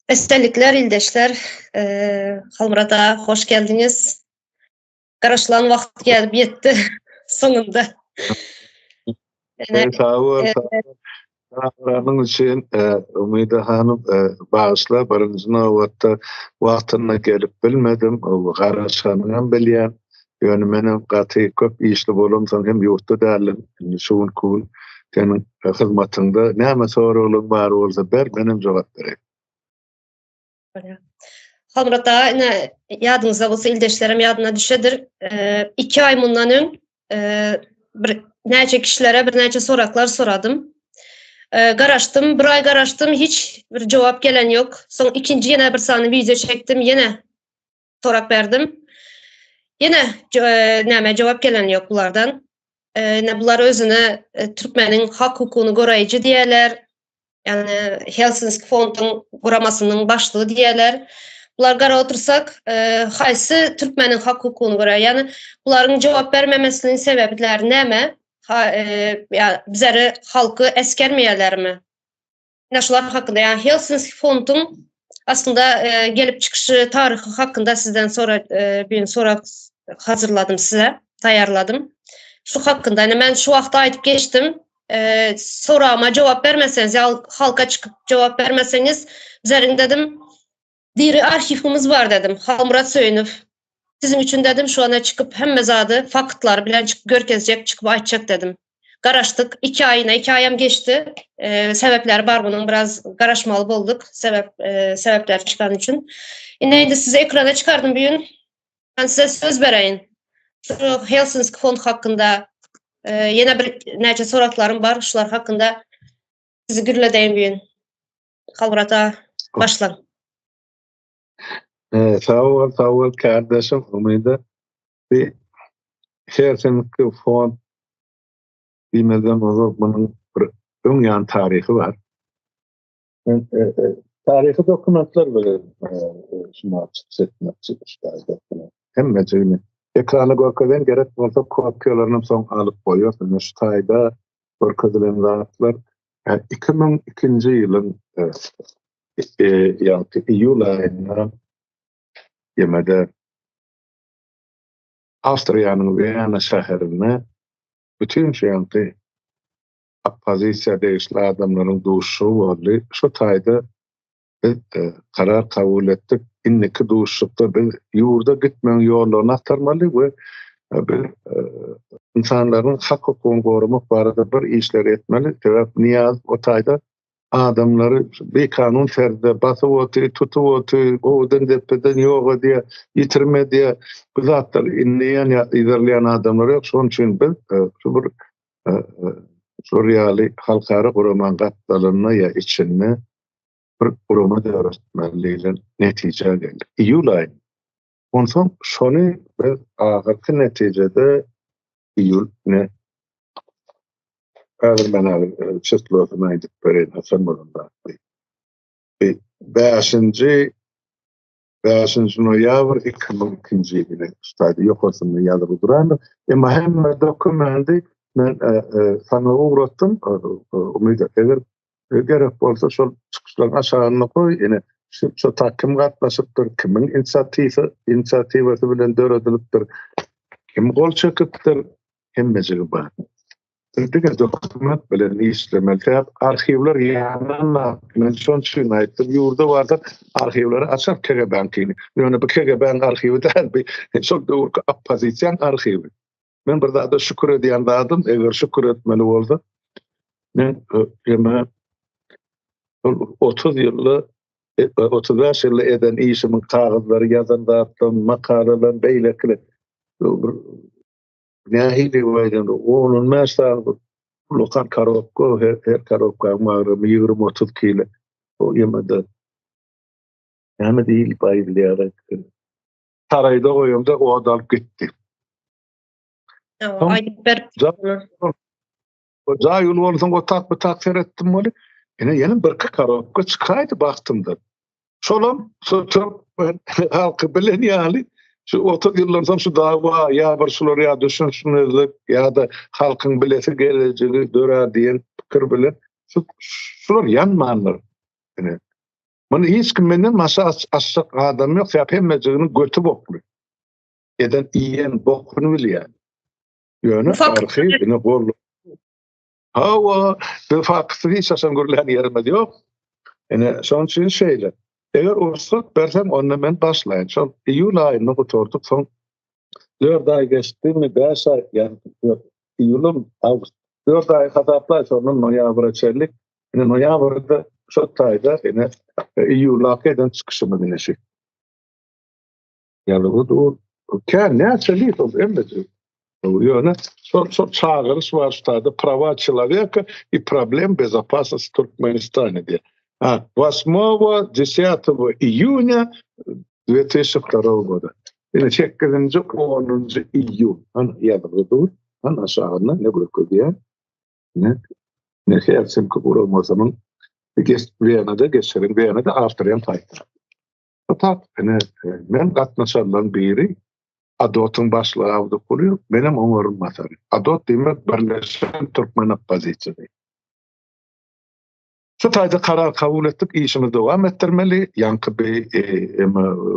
Esenlikler ildeşler. Halmyrat aga hoş geldiňiz. Garaşylan wagt gelip ýetdi soňunda. Sag bol. Çagyranyň üçin Umyda hanym bagyşla birinji nobatda wagtynda gelip bilmedim. Garaşanyňam bilýän. Ýöne menem gaty köp işli bolamsoň hem ýurtda däldim. Indi şu günki gün seniň hyzmatyňda näme soraglaryň bar bolsa ber, menem jogap bereýin. Halmyrat aga, ine ýadyňyzda bolsa ildeşlerim ýadyna düşedir. 2 aý mundan öň bir näçe kişilere bir näçe soraklar soradym. Garaşdym, bir aý garaşdym, hiç bir jogap gelen ýok. Soň ikinji ýene bir sany wideo çekdim, ýene sorap berdim. Ýene näme jogap gelen ýok bulardan. Ine bular özüne türkmeniň hak hukugyny goraýjy diýerler. Ýagny Helsinki fonduň guramasynyň başlygy diýerler. Bular gara otursak, haýsy türkmeniň hak hukugyny goraýar? Ýagny bularyň jogap bermemesiniň sebäpleri näme? Ha, ýa bizleri halky esgermeýärlermi? Ine şular hakynda, ýagny Helsinki fonduň aslynda gelip çykyşy, taryhy hakynda sizden sora bir sorag hazyrladym size, taýýarladym. Şu hakynda, ine men şu wagtda aýdyp geçdim. Soragyma jogap bermeseňiz, ýa halka çykyp jogap bermeseňiz, bizleriň dedim, diri arhiwimiz bar dedim. Halmyrat Söýünow. Siziň üçin dedim, şu ana çykyp hemme zady faktlary bilen çykyp görkezjek, çykyp aýtjak dedim. Garaşdyk. 2 aýyna, 2 aýam geçdi. E, sebäpleri bar bunuň, biraz garaşmaly bolduk. Sebäp e, sebäpler çykan üçin. Indi indi size ekrana çykardym bu gün. Men size söz bereýin. Şu Helsinki fond hakynda e, ýene bir näçe soraglarym bar, şular hakynda sizi gürledeýin bu gün. Halmyrat aga, başlaň. E, sag bol, sag bol kardeşim, Umyda. Bir Helsinki fond diýmezden ozal munuň bir öň ýan taryhy bar. Men e, e, taryhy dokumentler bilen e, şuna çykyş etmekçi şu Hemmejigini ekrana görkezen gerek bolsa kopiýalaryny soň alyp goýarys. Ine şu taýda görkezilen zatlar 2002-nji ýylyň ýagny iýul aýynda ýemede Awstriýanyň Wena şäherinde bütin şu ýagny oppozisiýa degişli adamlaryň duşuşygy boldy. Şu taýda biz karar kabul etdik. Indiki duşuşykda biz ýurda gitmegiň ýollaryny agtarmaly we biz ynsanlaryň hak-hukugyny goramak barada bir işler etmeli. Sebäp Nyýazow o taýda adamlary bikanun terzde basyp otyr, tutup otyr, gowudan depeden ýok edýär, ýitirim edýär. Bu zatlary inleýän ýa yzarlaýan adamlar ýok. Şonuň üçin biz şu bir şol ýaly halkara guramaň gapdalynda ýa içinde bir gurama döretmeli diýlen netijä geldik. Iýul aýy. Onsoň şony biz ahyrky netijede iýul ne Häzir men häzir çyslosyny aýdyp bereýin, haçan bolan zatdy. Bäşinji bäşinji noýabr 2002-nji ýyly şu ýokarsynda ýazyly durandyr. Emma hemme dokumenti men saňa ugratdym. Umyt eger gerek bolsa şol çykyşlaryň aşagynda goý, ine şu şu ta kim gatnaşypdyr, kimiň inisiatiwasy inisiatiwasy bilen döredilipdir, kim gol çekipdir, hemmejigi bar. Biz diňe dokument bilen işlemeli. Sebäp arhiwler ýanan Men şonuň üçin aýtdym, ýurda barsak arhiwleri açar KGB-niňkini. Ýöne bu KGB-niň arhiwi däl, bu şol döwürki oppozisiýanyň arhiwi. Men bir zada şükür edýän zadym, eger şükür etmeli bolsa, men ýeme şol 30 ýylda 35 ýylda eden işimiň kagyzlary, ýazan zatlarym, makalalarym, beýlekiler bir nähili aýdanda 10-15 sany bir ullakan korobka, her, her korobkanyň agramy 20-30 kilo. O ýemede näme diýilip aýdylýar? Saraýda goýamda ot alyp gitdi. Aýdyp berip. Jaý uly bolsun otak bu tak seretdim weli. Ine ýene birki korobka çykaýdy bagtymdan. Şolam şu türkmen halky bilen ýaly şu 30 ýyldan soň şu dawa ýa bir şular ýa düşünişmezlik ýa-da halkyň bilesi gelejigi dörär diýen pikir bilen şu şular ýanmandyr. Ine. Muny hiç kim menden başga açjak adam ýok, sebäp hemmejiginiň göti bokly. Eden iýen bokuny bilýär. Ýöne arhiw ine gol. Hawa, biz fakty hiç haçan gürlän ýerimiz ýok. Ine, şonuň üçin şeýle. Eger rugsat berseň, onda men başlaýyn. Şol iýul aýynda gutardyk, soň 4 aý geçdimi, 5 aý, ýa iýulym, awgust. 4 aý hasaplaý, şondan noýabra çenli. Ine noýabrda şo taýda ine iýuldaky eden çykyşymyz ine şu. Ýaly dur. Kän näçe lit ol hemmesi. Ýöne şol şol çagyryş bar şu taýda prava человека и problem bezopasnosti Türkmenistana diýip. Ha, 8 10 iýunya 2002 года. Ine 8-nji 10-njy iýun. Hany ýazylgy dur. Hany aşagynda ne görkezýär? Ne ne Helsinki guramasynyň Wenada geçiren Wenada Awstriýanyň paýtagty. Tap ine men gatnaşanlaryň biri ADOT-yň başlygy Abdy Kulyýew, menem oň orunbasary. ADOT diýmek Birleşen Türkmen Oppozisiýasy. Şu taýda karar kabul etdik, işimizi dowam etdirmeli. Ýaňky bi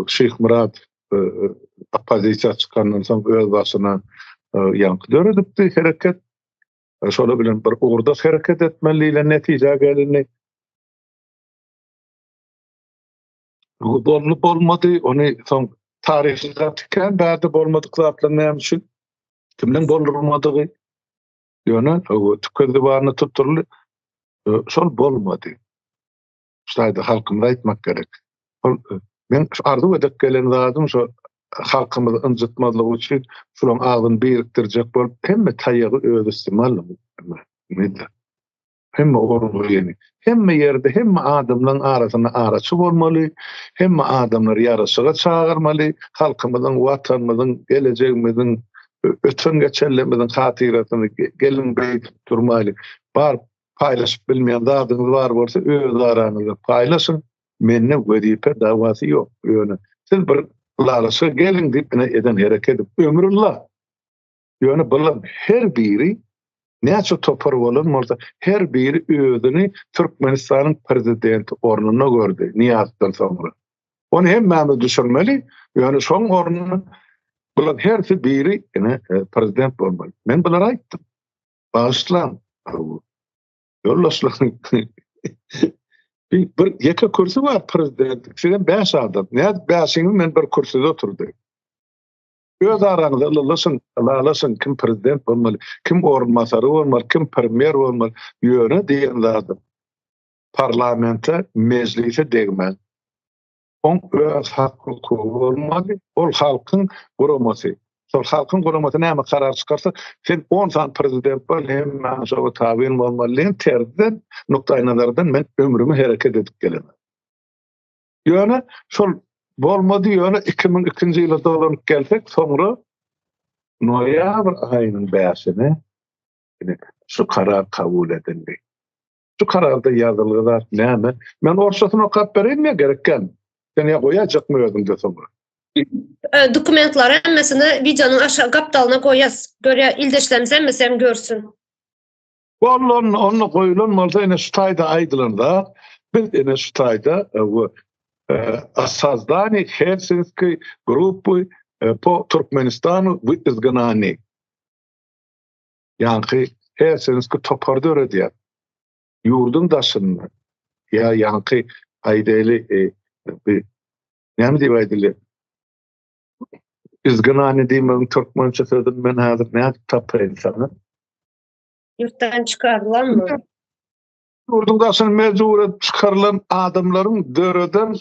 Şyhmyrat oppozisiýa çykandan soň öz başyna ýaňky döredipdi hereket. Şolar bilen bir ugurda hereket etmeli diýlen netijä gelindi. Boldy bolmady, ony soň taryhy gaty kän bärde bolmadyk zatlar näme üçin? Kimden boldurmadygy? Ýöne tükel diwaryna tutduryldy. Şol bolmady. Şaýda halkymyza aýtmak gerek. Ol men arzuw edip gelen zadym şo halkymyzy ynjytmazlyk üçin şularyň agzyny birikdirjek bolup hemme taýagy öz üstüme aldym. Hemme orungyny, hemme ýerde hemme adamlaryň arasynda araçy bolmaly, hemme adamlary ýaraşyga çagyrmaly, halkymyzyň, watanymyzyň, gelejegimiziň, öten geçenlerimiziň hatyrasyny geliň beýdip durmaly. Bar paýlaşyp bilmeýän zadyňyz bar bolsa öz araňyzda paýlaşyň. Mende wezipe dawasy ýok. Ýöne siz bir ylalaşyga geliň diýip ine eden herekedim. Ömrülla. Ýöne bularyň her biri näçe topar bolan bolsa, her biri özüni Türkmenistanyň prezidenti ornunda gördi Nyýazowdan soňra. Ony hemmämiz düşünmeli, ýöne şoň ornuna bularyň hersi biri ine e, prezident bolmaly. Men bulary aýtdym. Bagyşlaň. Ýoldaşlar. Bir, bir ýeke kürsi bar prezident. Sizem 5 adam. Nädip bäşiňiz men bir kürsüde oturdy. Öz araňyzda ylalaşyň, ylalaşyň kim prezident bolmaly, kim orunbasary bolmaly, kim premýer bolmaly. Ýöne diýen zadym parlamente, mejlise degmän. Oň öz hak-hukugy bolmaly. Ol halkyň guramasy. Şol halkyň guramasy näme karar çykarsa, sen 10 sany prezident bol, hemmäň şoňa tabyn bolmaly diýen terzden, nukdaýnazardan men ömrümi hereket edip gelen. Ýöne şol bolmady, ýöne 2002-nji ýyla dolanyp gelsek, soňra noýabr aýynyň 5-ine ine şu karar kabul edildi. Şu kararda ýazylgy zat näme? Men orsçasyny okap bereýinmi ýa gerek dälmi? Sen ýa goýaýjakmy özüňde soňra? E, Dokumentlary hemmesini wideonyň aşa gapdalyna goýas. Görýär, ildeşlerimiz hemmesi hem görsün. Boldy onda, onda goýulan bolsa ine şu taýda aýdylan zat, biz ine şu taýda o sozdani Helsinski grupy po Türkmenistanu w izgnani. Ýaňky Helsinski topar döredýär. Ýurduň daşynda ýa ýaňky aýdaýly näme diýip aýdylýar? Izgnani diýmegiň türkmençe sözüni men häzir nädip tapaýyn saňa? Ýurtdan çykarylanmy? Ýurduň daşyna mejbur edip çykarylan adamlaryň döreden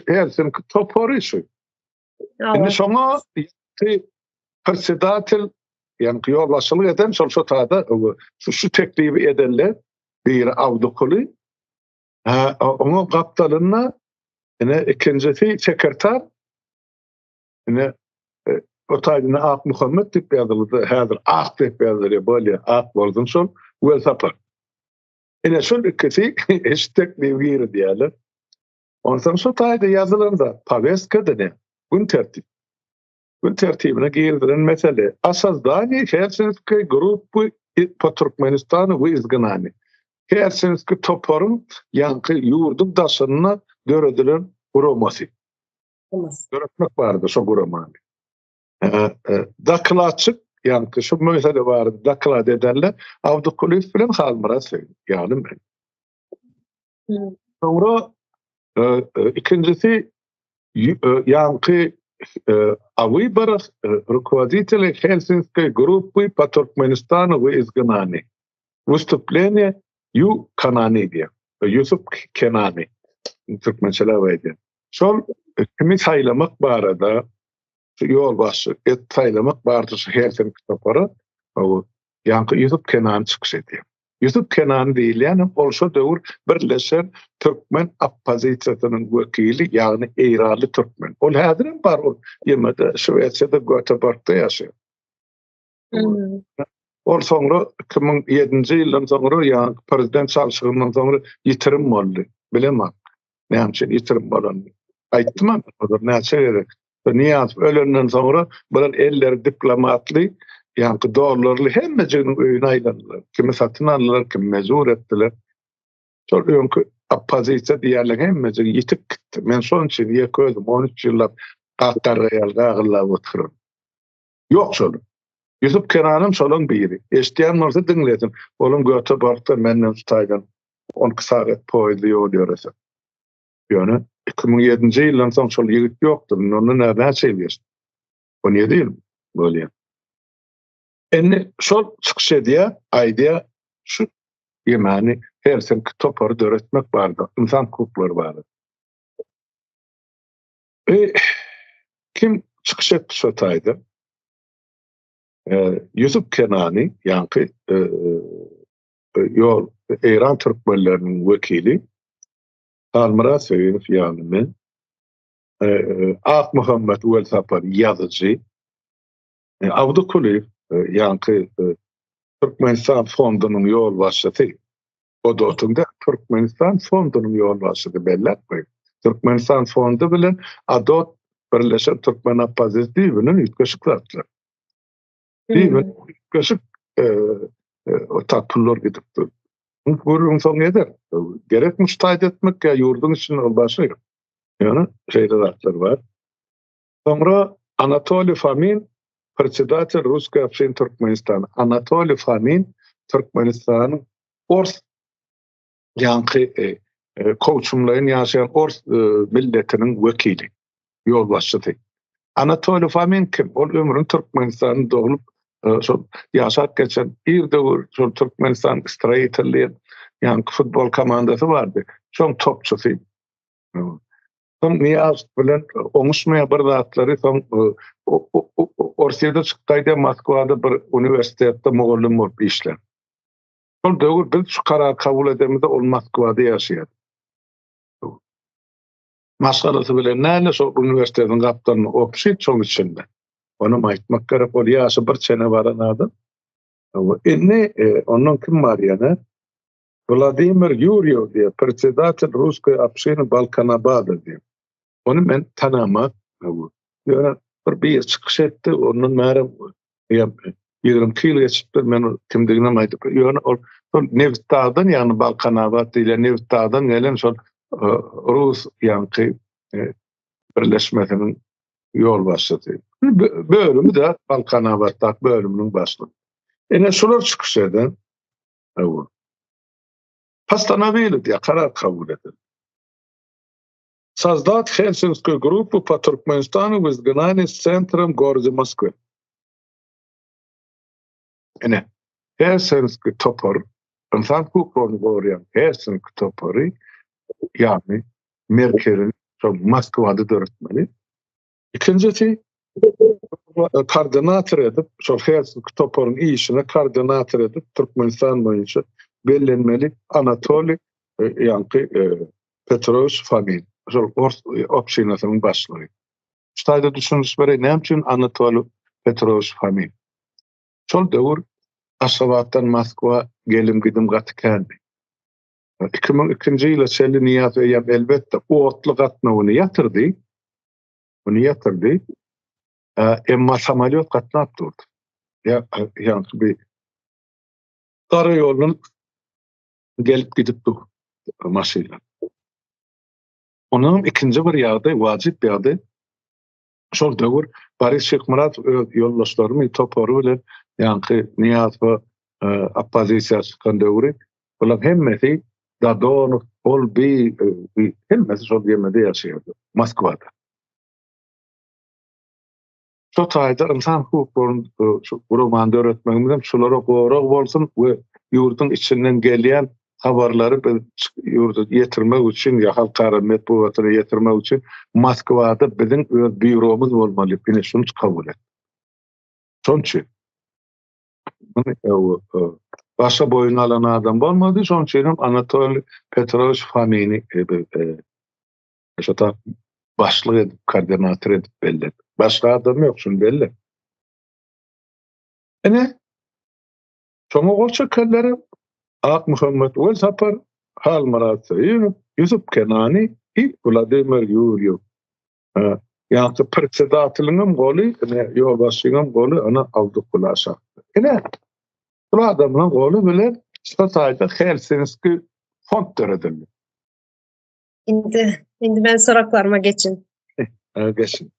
Helsinki topary şu. Indi şoňa predsedatel, ýagny ýolbaşçylyk eden şol şo taýda şu şu teklibi edenler biri Awdykuly, oňa gapdalynda ine ikinjisi sekretar Ine, e, o taýda Ak Muhammet diýip ýazyldy, häzir Ak diýip ýazylýar, bolýar, Ak bolsun şol, Welsapar. Ine şol ikisi eşitdik diýip girizýärler. Onsoň şu taýda ýazylan zat, powestkada ne? Gün tertip. Gün tertibine girizilen mesele. O sozdanии Helsinskiý grupy po Türkmenistanu we izgnani. Helsinki toparyň ýaňky ýurduň daşynda. döredilen guramasy. Döretmek barada şo guramany. Dokladçyk, ýaňky şu mesele barada doklad edenler Abdykulyýew bilen Halmyrat Söýün, ýagny men. Soňra ikinjisi ýaňky о выборах руководителей Хельсинской группы по Туркменистану в изгнании. Выступление Ýu Kanani diýýär. Ýusup Kenani türkmençeläp aýdýar. Şol kimi saýlamak barada şu ýolbaşçy et saýlamak barada şu Helsinki topary ýaňky Ýusup Kenani çykyş edýär. Ýusup Kenani diýilýän hem ol şo döwür birleşen türkmen oppozisiýasynyň wekili, ýagny eýranly türkmen. Ol häzir hem bar, ol ýemede Şwesiýada Göteborgda ýaşaýar. Ol soňra 2007-nji ýyldan soňra ýa prezident çalşygyndan soňra ýitirim boldy. Bilemok. Näme üçin ýitirim bolanyny. Aýtdym hem olar näçe gezek. Nyýazow ölenden soňra bular elleri diplomatly, ýaňky dollarly hemmejiginiň öýüne aýlandylar. Kimi satyn aldylar, kimi mejbur etdiler. Şol öňki oppozisiýa diýýärler hemmejigi ýitip gitdi. Men şonuň üçin ýeke özüm 13 ýyllap gak garga ýaly gagyllap otyryn. Ýok şol. Ýusup Kenanam şolaň biri. Eşidýän bolsa diňlesin. Olam Göteborgda menden şu taýdan 12 sagat poýezde ýol ýörese. Ýöne 2007-nji ýyldan soň şol ýigit ýokdur. Indi ondan bäri näçe ýyl geçdi? 17 ýyl bolýar. Indi şol çykyş edýär, aýdýar, şu ýemany Helsinki topary döretmek barada, ynsan hukuklary barada. E, kim çykyş etdi şo taýda? E, Ýusup Kenani, ýaňky e, e, ýol Eýran türkmenleriniň wekili, Halmyrat Söýünow ýagny men, e, e, Akmuhammet Welsapar ýazyjy, e, Abdy Kulyýew, e, ýaňky e, Türkmenistan fondunyň ýolbaşçysy, Odotyň däl, Türkmenistan fondunyň ýolbaşçysy belläp goý. Türkmenistan fondy bilen ADOT birleşen türkmen oppozisiýasy düýbünden üýtgeşik zatlar. Düýbünden üýtgeşik e, e, o pullar gidip dur. Gürrüň soň eder. Gerek muştaýt etmek ýa ýurduň içinde ol başga. Ýöne şeýle zatlar bar. Soňra Anatoliý Fomin, predsedatel Russkoý obşin Türkmenistana. Anatoliý Fomin Türkmenistanyň ors ýaňky e, e, kowçumlaýyn ýaşaýan ors e, milletiniň wekili, ýolbaşçysy. Anatoliý Fomin kim? Ol ömrüni Türkmenistanda doglup, şol ýaşap geçen ir döwür şol Türkmenistan Stroitel diýen ýaňky futbol komandasy bardy. Şoň topçusy. Soň Nyýazow bilen oňuşmaýan bir zatlary soň Orsýete çykyp gaýdýar, Moskwada bir uniwersitetde mugallym bolup işlär. Şol döwür biz şu karary kabul edemizde ol Moskwada ýaşaýar. Maşgalasy bilen näle şol uniwersitetiň gapdalynda obşit şoň içinde. Onam aýtmak gerek, ol ýaşy bir çene baran adam. Indi ondan kim bar ýene? Wladimir Ýurýew diýip, predsedatel Russkoý obşiny Balkanabada diýip. Ony men tanamak. Ýöne bir biri çykyş etdi, ondan bäri 22 ýyl geçipdir, men kimdiginem aýdyp, ýöne ol şol Nebitdagdan, ýagny Balkanabat diýilýän Nebitdagdan gelen şol e, rus ýaňky e, birleşmesiniň ýolbaşçysy. Bölümi de Balkanabatdaky bölüminiň başlygy. Ine şular çykyş eden. Hawa. Postanowili diýýär, karar kabul edildi. Sozdat Helsinskую группу по Туркменистану в изгнании с центром в городе Москве. Ine, Helsinki topar, ynsan hukuklaryny goraýan Helsinki topary, ýagny merkezini şol Moskwada döretmeli. Ikinjisi, koordinator edip, şol Helsinki toparyň işine koordinator edip Türkmenistan boýunça bellenmeli Anatoliý e, ýaňky e, Petrowiç Fomin, şol ors e, obşinasynyň başlygy. Şu taýda düşündiriş bereýin, näme üçin Anatoliý Petrowiç Fomin? Şol döwür Aşgabatdan Moskwa gelim-gidim gaty kändi. 2002-nji ýyla çenli Nyýazow eýýäm elbetde otly gatnawyny ýatyrdy. Ony ýatyrdy. Emma samolýot gatnap durdy. Ýa ýaňky bir gara ýoldan gelip gidip dur maşynlar. Ondan ikinji bir ýagdaý, wajyp ýagdaý, şol döwür Boris Şyhmyradow öz ýoldaşlarymy, topary bilen ýaňky Nyýazowa e, oppozisiýa çykan döwri bularyň hemmesi Dadonow, ol bi, e, hemmesi şol ýemede ýaşaýardy, Moskwada. Şo taýda ynsan hukuklaryny e, şu guramany döretmegimiz hem şulara gorag bolsun we ýurduň içinden gelýän habarlary biz ýurda ýetirmek üçin ýa halkara metbugatyna ýetirmek üçin Moskwada biziň öz býuromyz bolmaly. Ine şuny kabul et. Şonuň üçin muny e, e, başga boýun alan adam bolmady. Şonuň üçin hem Anatoliý Petrowiç Fomini e, şo ta başlyk edip, koordinator edip belledi. Başga adam ýok, şuny belli. Ine, Şoňa gol çekenler Akmuhammet Welsapar, Halmyrat Söýünow, Ýusup Kenani i Wladimir Ýurýew. Ýagny predsedateliniň goly, ine ýolbaşçynyň goly ana Abdykul aşakda. Ine bu adamlaryň goly bilen şu taýda Helsinki fond döredildi. Indi indi men soraklaryma geçin. Geçin.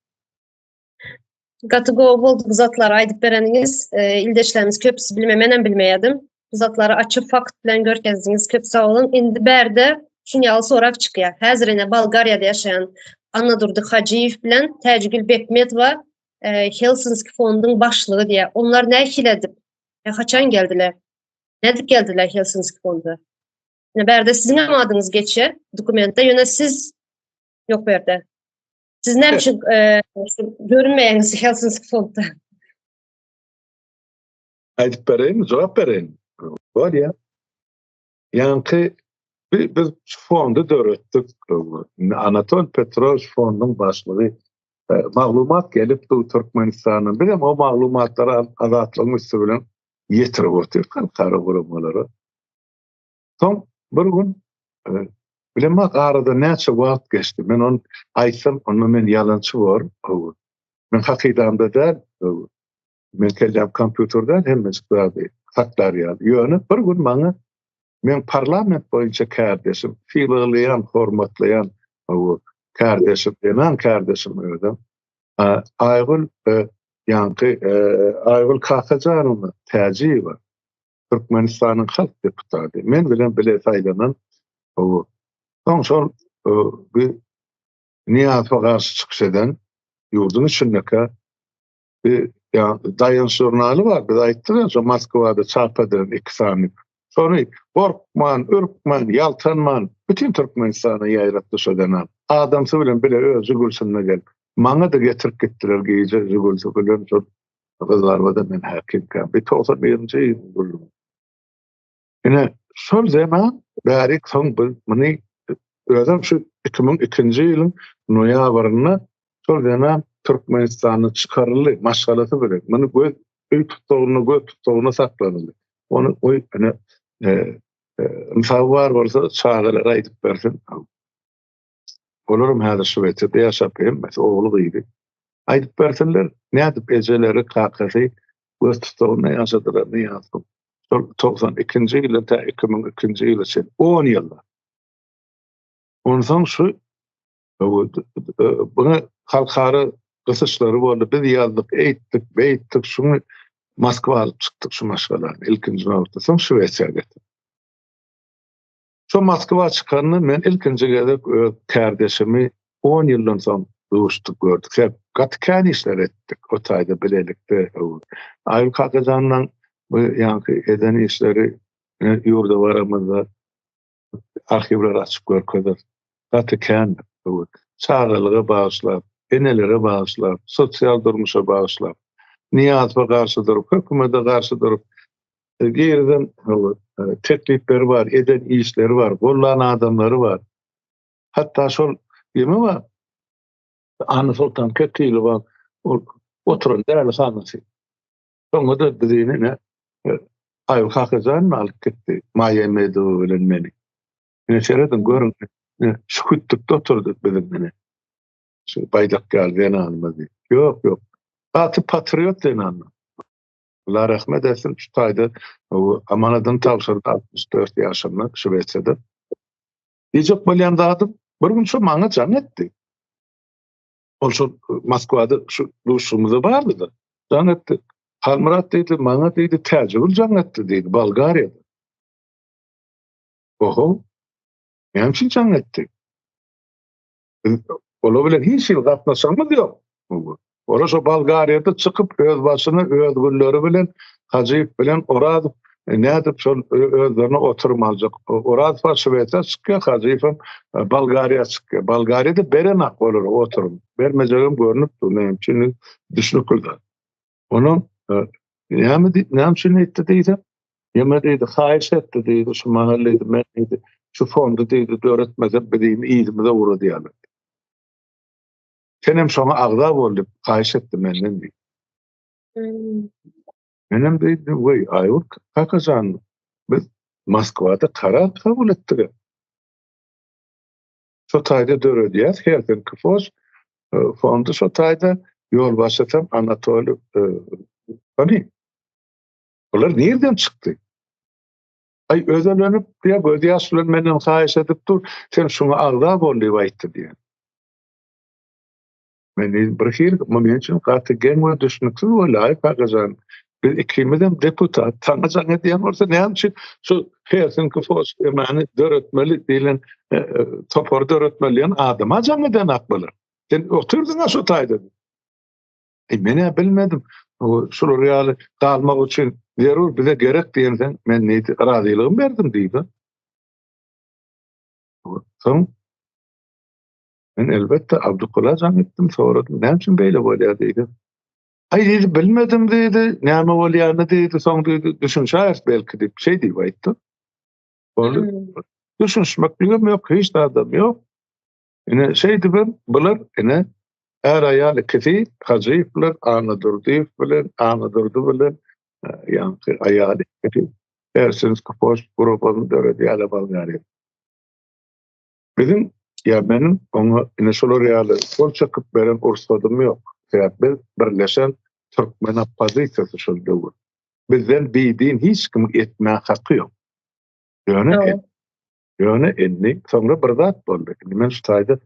Gaty gowy boldy bu zatlary aýdyp bereniňiz. E, ildeşlerimiz köpüsi bilme, menem bilmeýärdim. Bu zatlary açyp fakt bilen görkezdiňiz. Köp sag boluň. Indi bärde şuny ýaly sorag çykýar. Häzir ine Bolgariýada ýaşaýan Annadurdy Hajyýew bilen Täjigül Bekmetowa e, Helsinki fonduň başlygy diýýär. Onlar nähili edip, e, haçan geldiler? Nädip geldiler Helsinki fonda? Ine bärde siziň hem adyňyz geçýär dokumentde, ýöne siz ýok bärde. Siz näme üçin e, görünmeýäňiz Helsinki fondda? Aýdyp bereýin, jogap bereýin. Bolýar. Ýaňky biz fondy döretdik. Anatol Petrowiç fonduň başlygy. E, maglumat gelip dur Türkmenistandan. Biz hem o maglumatlary Azatlygyň üsti bilen ýetirip otyrys halkara guramalara. Soň bir gün e, bilemok arada näçe wagt geçdi. Men onu aýtsam, onda men ýalançy bor. Men hakydamda däl. Men kelläm kompýuter däl, hemmejik zady saklar ýaly. Ýöne bir gün maňa men parlament boýunça kärdeşim, sylaglaýan, hormatlaýan kärdeşim, zenan kärdeşim özem. Aýgül e, ýaňky e, Aýgül Kakajanowna Täjiýewa Türkmenistanyň halk deputaty. Men bilen bile saýlanan o soň şol bir Nyýazowa garşy çykyş eden ýurduň içindeki bir ýa Daýanç žurnaly bar. Biz aýtdyk şo Moskwada çap edilen iki sany. Şony gorkman, ürkmän, ýaltanman bütin Türkmenistana ýaýratdy şo zenan. Adamsy bilen bile öz Žigulsynda gelip. Maňa-da getirip gitdiler gije Žigulsy bilen şol Gyzlarbada men häkimkäm. Bir 91-nji ýylyň gürrüňi. Ine, şol zenan bärik soň biz muny özem şu 2002-nji ýylyň noýabrynda şol zenan Türkmenistandan çykaryldy maşgalasy bilen. Muny göz öý tussagynda, göz tussagynda saklanyldy. Ony goý ine e, e, ynsaby bar bolsa çagalara aýdyp bersin. Olaram häzir Şwesiýada ýaşap hemmesi ogly gyzy. Aýdyp bersinler, nädip ejeleri, kakasy göz tussagynda ýaşadylar Nyýazow. Şol 92-nji ýyldan tä 2002-nji ýyla çenli 10 ýylda. Onsoň şu buna halkara gysyşlary boldy. Biz ýazdyk, eýtdik, beýtdik, şuny Moskwa alyp çykdyk şu maşgalany ilkinji nobatda. Soň Şwesiýa getirdik. Şo Moskwa çykanda men ilkinji gezek öz kärdeşimi 10 ýyldan soň duşduk gördük. Sebäp gaty kän işler etdik o taýda bilelikde. Aýgül kakajandan bu ýaňky eden işleri ýurda baramyzda arhiwleri açyp görkezer. Gaty kän çagalyga bagyşlap, enelere bagyşlap, sosial durmuşa bagyşlap, Nyýazowa garşy durup, hökümete garşy durup girizen teklipleri bar, eden işleri bar, gollan adamlary bar. Hatda şol ýeme bar. Annasoltan Kekilowa ol oturan dälihanasy. Soňra da bizini ne Aýgül Kakajan alyp gitdi Maýa Medowa bilen meni. Ine serediň görüň. Şu hütdükde oturdy biziň ine. Şu baýdak ýaly zenanymyz. Ýok, ýok. Gaty patriot zenan. Allah rahmet etsin şu taýda amanadyny tabşyrdy 64 ýaşynda Şwesiýada. Diýjek bolýan zadym. Bir gün şu maňa jaň etdi. Ol şu Moskwada şu duşuşygymyzda bardy-da. Jaň etdi. Halmyrat diýdi, maňa diýdi, Täjigül jaň etdi diýdi, Bolgariýada. Oho. Näme üçin jaň etdi? Biz olar bilen hiç hili gatnaşygymyz ýok. Olar şo Bolgariýada çykyp öz başyna öz günleri bilen Hajyýew bilen Orazow e, nädip şol özlerine oturum aljak. Orazow Şwesiýa çykýar, Hajyýew hem e, Bolgariýa çykýar. Bolgariýada berenak olara oturum. Bermejegem görnüp dur, näme üçin düşnükli zat. Onuň e, näme diýip, näme üçin etdi diýse, ýeme diýdi, haýyş etdi diýdi, şu mahal diýdi, men diýdi, şu fondy diýdi, döretmese bizi yzymyza ugradýarlar. Sen hem şoňa agza bol diýip haýyş etdi menden diýdi. Hmm. Menem diýdim, weý, Aýgül kakajan, biz Moskwada karar kabul etdik. Şo taýda döredýäs Helsinki Fos e, fondy şo taýda ýolbaşçysam Anatoliý e, Tony. Bular nirden çykdy? Aý özelenip diýe göz ýaş bilen menden haýyş edip dur, sen şuňa agza bol diýip aýtdy diýen. Men diýdim, bir hili bu men üçin gaty geň we düşnüksiz bolýar, kakajan. Biz ikimizem deputat, saňa jaň edýän bolsa näme üçin şu Helsinki Fos emany döretmeli diýlen e, e, topary döretmeli diýen adama jaň eden akbalar. Sen otyrdyň şu taýda. E, men bilmedim. Şular ýaly galmak üçin zerur bize gerek diýensen, men diýdi, razylygymy berdim diýdi. Soň Men elbetde Abdykula jaň etdim, soradym, näme üçin beýle bolýar diýdim. Aý diýdi, bilmedim diýdi, näme bolýanyny diýdi, soň diýdi, düşünşäris belki diýip, şeý diýip aýtdy. Boldy. Hmm. Düşünişmekligem ýok, hiç zadam ýok. Ine şeýdibem bular ine är-aýal ikisi Hajyýew bilen Annadurdyýew bilen Annadurdy bilen e, ýaňky aýaly ikisi Helsinki Post guramasyny döredýärler Bolgariýada. Biziň ýa meniň oňa ine şolar ýaly gol çekip beren ursadym ýok. Sebäp biz birleşen türkmen oppozisiýasy şol döwür. Bizden bidin hiç kimiň etmäge haky ýok. Ýöne ýöne indi soňra bir zat boldy. Indi men şu taýda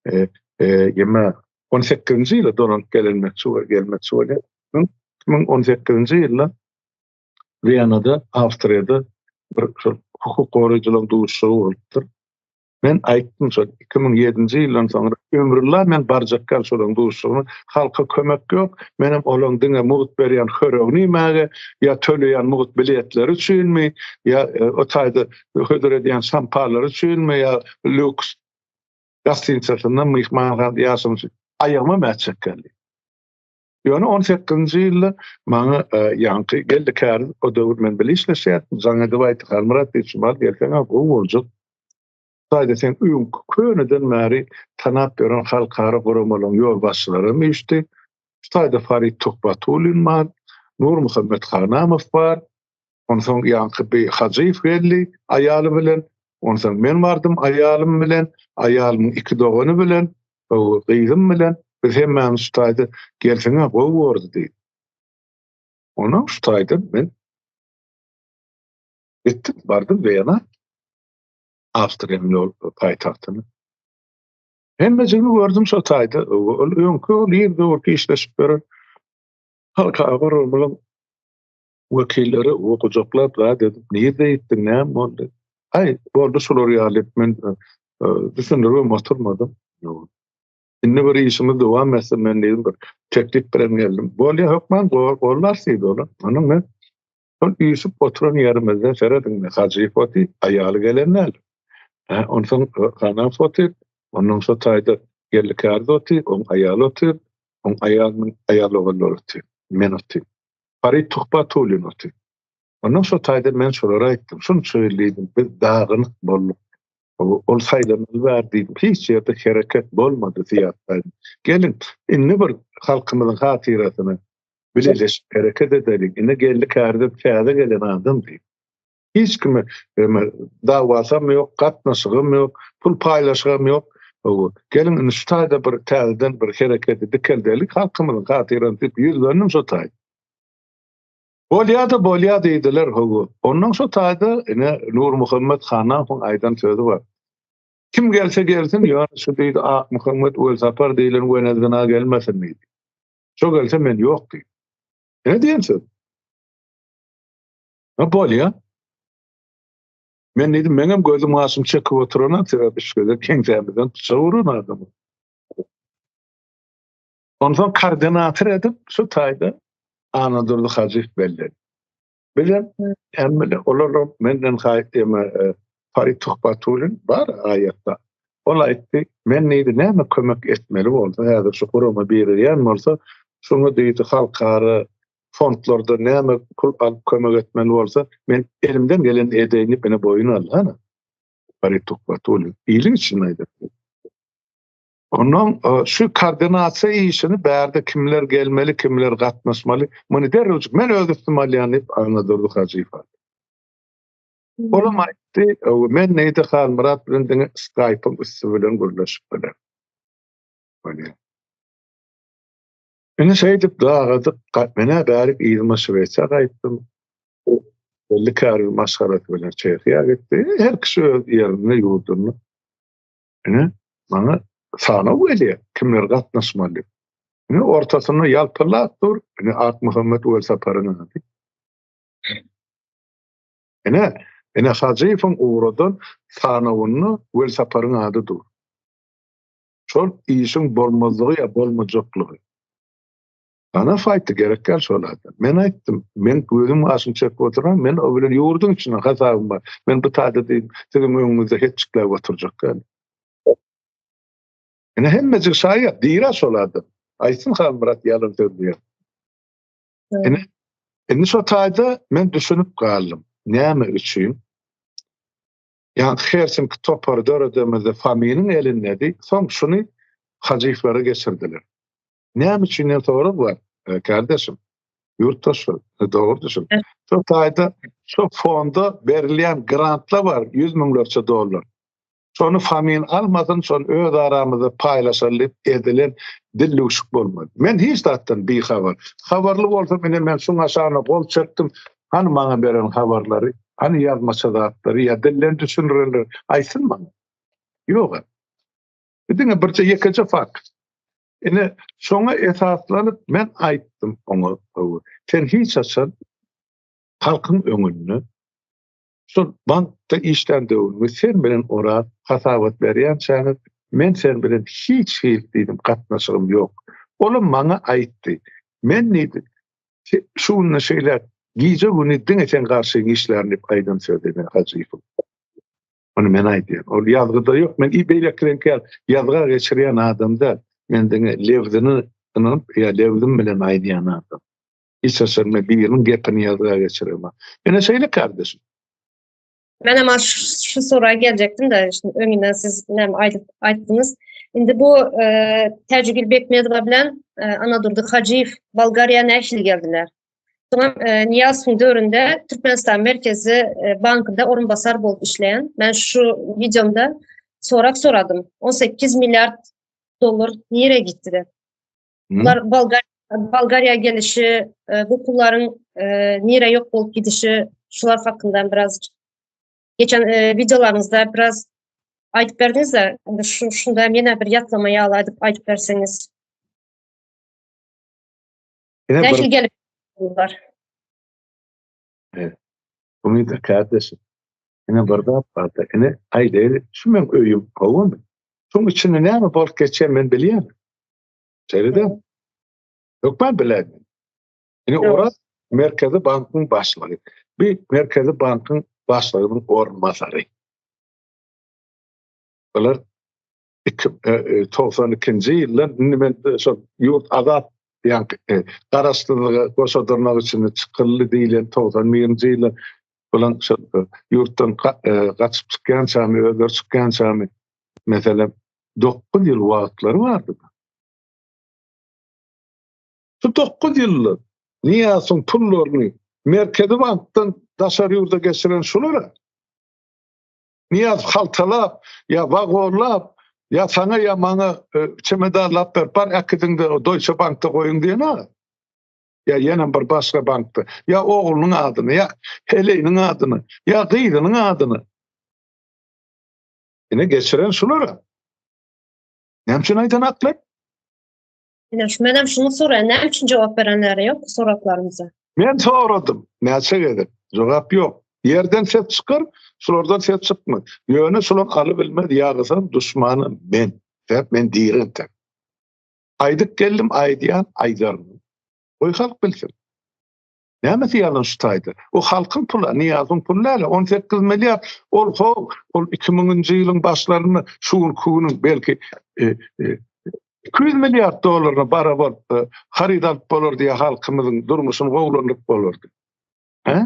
e, e, ýeme 18-nji ýyla dolanyp gelenmekçi gelmekçi bolýan. 2018-nji ýylda Wenada, Awstriýada bir şol hukuk goraýjylaryň duşuşygy bolupdyr. Men aýtdym şol 2007-nji ýyldan soňra ömrülla men barjak gal şolaryň duşuşygyna halka kömek ýok. Menem olaryň diňe mugt berýän höregini iýmäge ýa töleýän mugt biletleri üçinmi ýa e, o taýda hödür edýän şampanlary üçinmi ýa lýuks gostinitsasynda myhmanhana ýaşamak üçin aýagyma mätjek geldi. Ýöne on sekizinji ýylda maňa e, ýaňky geldi käriz o döwür men bile işleşýärdim. Jaň edip aýtdy, Halmyrat diýdi, şu mal gelseň-ä gowy boljak. Taýda sen öňki köneden bäri tanap ýören halkara guramalaryň ýolbaşçylaram üýşdi. Şu taýda Farid Tuhbatullin bar, Nurmuhammet Hanamow bar. Onsoň ýaňky bi Hajyýew geldi aýaly bilen. Onsoň men bardym aýalym bilen, aýalymyň iki dogany bilen, gyzym bilen. Biz hemmämiz şu taýda gelseň-ä gowy bordy diýdi. Ondan şu taýda men gitdim, bardym Wena, Awstriýanyň ýol paýtagtyna. Hemmejigini gördüm şo taýda. Ol öňki ol ir döwürki işleşip ýören halkara guramalaryň wekilleri o gujaklap zat edip, nirde gitdiň, näme boldy? Aý, boldy şular ýaly diýip men e, düşündiribem oturmadym. Indi bir işimiz dowam etse men diýdim bir teklip bilen geldim. Bolýa hökman gollar diýdi olar. Onuň men şol üýşüp oturan ýerimizde serediň Hajyýew otyr, aýaly gelen däl. Hä, onsoň e, Hanaw otyr, ondan şo taýda Geldi Kärdi otyr, oň aýaly otyr, oň aýalynyň aýal ogullary otyr, men otyryn. Farid Tuhbatullin otyr. Ondan şo taýda men şolara aýtdym. Şunça ýyl diýdim, biz dagynyk bolduk. Ol saýlanaly bäri diýdim, hiç ýerde hereket bolmady syýasy taýdan. Geliň, indi bir halkymyzyň hatyrasyna bileleşip hereket edeliň. Indi Geldi Kärizew täze gelen adam diýip. Hiç kime dawasam ýok, gatnaşygym ýok, pul paýlaşygam ýok. Geliň indi şu taýda bir täzeden bir hereketi dikeldeli halkymyzyň hatyrasyna diýip ýüzlendim şo taýda. Bolýa-da bolýa diýdiler, hawa. Ondan şo taýda ine Nurmuhammet Hanamowyň aýdan sözi bar. Kim gelse gelsin, ýöne şu diýdi Akmuhammet Welsapar diýlen wenezyna gelmesin diýdi. Şo gelse men ýok diýdi. Ne diýen söz? Ha bolýa. Men diýdim, meňem gözüm gaşym çekip oturana sebäp üç gezek keňsämizden pyçak uran adamy. Onsoň koordinator edip şu taýda Annadurdy Hajyýew belledi. Bilen hemmele olar menden haýyt eme e, Farid Tuhbatullin bar aýatda. Ol aýtdy, men diýdi, näme kömek etmeli bolsa, häzir şu gurama birigýän bolsa, şuňa diýdi, halkara fondlarda näme pul alyp kömek etmeli bolsa, men elimden gelen edeýin diýip, ine boýun aldy, hana. Farid Tuhbatullin iliň içinde aýdypdy. Ondan e, şu koordinasiýa işini bärde kimler gelmeli, kimler gatnaşmaly, muny derrewjik men öz üstüme alýan diýip Annadurdy Hajyýew aldy. Olam aýtdy, men neýdi Halmyrat bilen diňe Skype-yň üsti bilen gürleşip bilerin. Bolýar. Indi şeýdip dagadyk, men-ä bärik yzyma Şwesiýa gaýtdym. Belli käri maşgalasy bilen Çehiýa gitdi. Her kişi öz ýerinde, ýurdunda. Ine, maňa sanaw gelýär, kimler gatnaşmaly. Ine, ortasynda ýalpyldap dur, ine, Akmuhammet Welsaparyň ady. Ine, ine Hajyýewiň ugradan sanawynda Welsaparyň ady dur. Şol işiň bolmazlygy ýa bolmajaklygy. Ganow aýtdy, gerek däl şol adam. Men aýtdym, men gözüm gaşym çekip oturan, men o bilen ýurduň içinde hasabym bar. Men bu taýda diýdim, siziň öňüňizde hetjikläp oturjak däl. Ine hemmejik şaýat, dira şol adam. Aýtsyn Halmyrat ýalan sözleýär. Ine, indi şo taýda men düşünip galdym. Näme üçin? Ýaňky Helsinki topary döredemizde Fominiň elindedi, soň şuny Hajyýewlere geçirdiler. Näme üçin diýen sorag bar, e, kardeşim. Ýurtdaşlar, e, dogry düşün. Şo taýda şo fonda berilýän grantlar bar, ýüz müňlerçe dollar. Şony Fomin almasyn, şony öz aramyzda paýlaşaly diýip edilen dillüwşük bolmady. Men hiç zatdan bihabar. Habarly bolsam ine men şuň aşagyna gol çekdim. Hany maňa beren habarlary, hany ýazmaça zatlary ýa dilden düşündirenler aýtsyn maňa. Ýok. Bu diňe birje ýekeje fakt. Ine şoňa esaslanyp men aýtdym oňa, sen hiç haçan halkyň öňünde şol bankda işlän döwrüňi sen bilen Oraz hasabat berýänçäňiz men sen bilen hiç hili diýdim gatnaşygym ýok. Olam maňa aýtdy. Men diýdi şu günde şeýle gije güni diňe seň garşyň işlärin diýip aýdan sözi men Hajyýewiň. Ony men aýdýan. Ol ýazgyda ýok. Men i beýlekileňki ýaly ýazga geçirýän adam däl. Men diňe lebzini ynanyp ýa lebzim bilen aýdýan adam. Hiç haçan men biriniň gepini ýazga geçiremok. Ine şeýle kardeşim. Men hem şu soraga geljekdim-de, şimdi öňünden siz näme aýdyp aýtdyňyz. Indi bu e, Täjigül Bekmedowa bilen e, Anadurdy Hajyýew Bolgariýa nähili geldiler? Soňam e, Niýazowyň döwründe Türkmenistan Merkezi e, bankynda orunbasar bolup işleýän. Men şu wideomda sorag soradym. 18 milliard dollar nirä gitdi diýip. Bular Bolgar Bolgariýa gelişi, e, bu pullaryň e, nirä ýok bolup gidişi, şular hakynda biraz geçen e, wideolaryňyzda biraz aýdyp berdiňiz-de, indi şu şunda hem ýene bir ýatlama ýaly aýdyp aýdyp berseňiz. Ine bir Nähili gelip bular? Umyda kardeşim. Ine bir zat barda. Ine aýdaýly, şu meň öýüm, gowumy? Şuň içinde näme bolup geçýän men bilýän. Şeýle däl. Hökman biläýmen. Ine Oraz Merkezi bankyň başlygy. Bir Merkezi bankyň başlygynyň orunbasary. Bular 92-nji e, e, ýyldan indi men e, şol ýurt azat ýa garaşsyzlyga goşa dyrnak içinde çykyldy diýlen 91-nji ýylda bulan şol ýurtdan gaçyp çykýançamy, özleri çykýançamy meselem 9 ýyl wagtlary bardy. Şu 9 ýylda Niýazyň pullaryny Merkezi bankdan daşary ýurda geçiren şulara. Niýaz haltalap ýa wagonlap ýa saňa ýa maňa e, çemedanlap berip bar äkidiňde Deutsche Bankda goýuň diýen-a. Ýa ýene bir başga bankda. Ýa oglunyň adyny, ýa heleýiniň adyny, ýa gyzynyň adyny. Ine geçiren şulara. Näme üçin aýdanaklar? Ine şu menem şuny soraýan. Näme üçin jogap berenleri ýok soraklarymyza? Men soradym. Näçe gezek? Jogap ýok. Ýerden ses çykar, şulardan ses çykmaz. Ýöne şular alybilmez ýagysam duşmany men. Sebäp men diri entek. Aýdyp geldim, aýdýan, aýdaryn. Goý halk bilsin. Nämesi ýalan şu taýda? O halkyň puly, Nyýazowyň puly däl, 18 milliard. Ol ho, ol 2000-nji ýylyň başlarynda şu günki günüň belki 200 e, milliard dollaryna barabar e, haryt alyp bolardy ýa halkymyzyň durmuşyny gowulandyryp bolardy. He?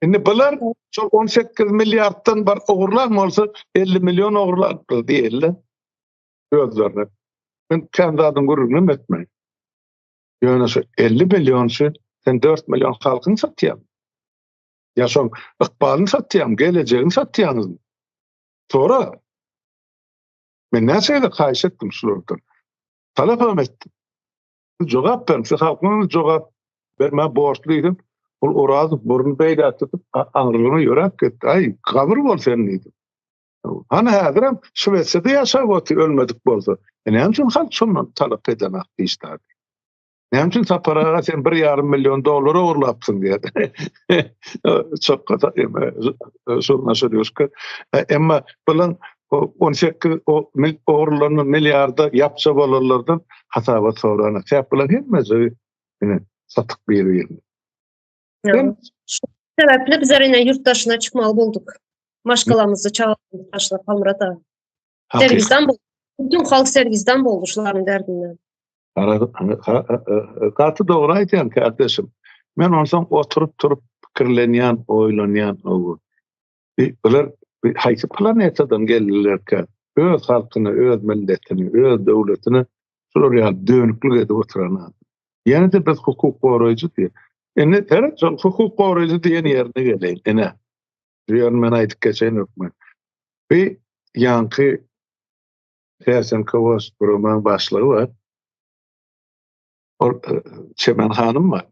Indi bular şol 18 milliarddan bir ogurlan bolsa 50 million ogurlapdyr diýeli özlerine. Men kän zadyň gürrüňini etmeýin. Ýöne şu 50 million üçin sen 4 million halkyň satýaň. Ýa şoň ykbalyny satýaň, gelejegini satýaňyzmy? Sora. Men näçe gezek haýyş etdim şulardan. Talap hem etdim. Jogap beriň, siz halkyň jogap bermä borçly diýdim. Ol Orazow burnuny beýläk tutup, aňrylygyna ýöräp gitdi. Aý, gabyr bol sen diýdim. Hany häzirem Şwesiýada ýaşap otyr ölmedik bolsa. E näme üçin halk şondan talap edenak diýişdi. Näme üçin Sapar aga sen bir ýarym million dollar ogurlapsyň diýdi. Çok žurnaşa Emma bulan 18 ogurlanan milliarda ýapja bolanlardan hasabat sorana. Sebäp bulan hemmesi ine satyk bir-birini. Şu sebäpli bizler ine ýurt daşyna çykmaly bolduk. Maşgalamyzy, çagalarymyzy taşlap Halmyrat aga. Sergizdan boldy. Bütün halk sergizdan boldy şularyň derdinden. Gaty dogry aýdýaň kardeşim. Men onsoň oturyp turup pikirlenýän, oýlanýan ow. Bular haýsy planetadan geldilerkä? Öz halkyny, öz milletini, öz döwletini şular ýaly dönüklik edip oturan adam. Ýene-de biz hukuk goraýjy diýip. Indi seret şol hukuk goraýjy diýen ýerine geleýin. Ine. Bu ýerini men aýdyp geçeýin hökman. Bu ýaňky TSNKOS guramaň başlygy bar. Ol e, Çemen hanym bar.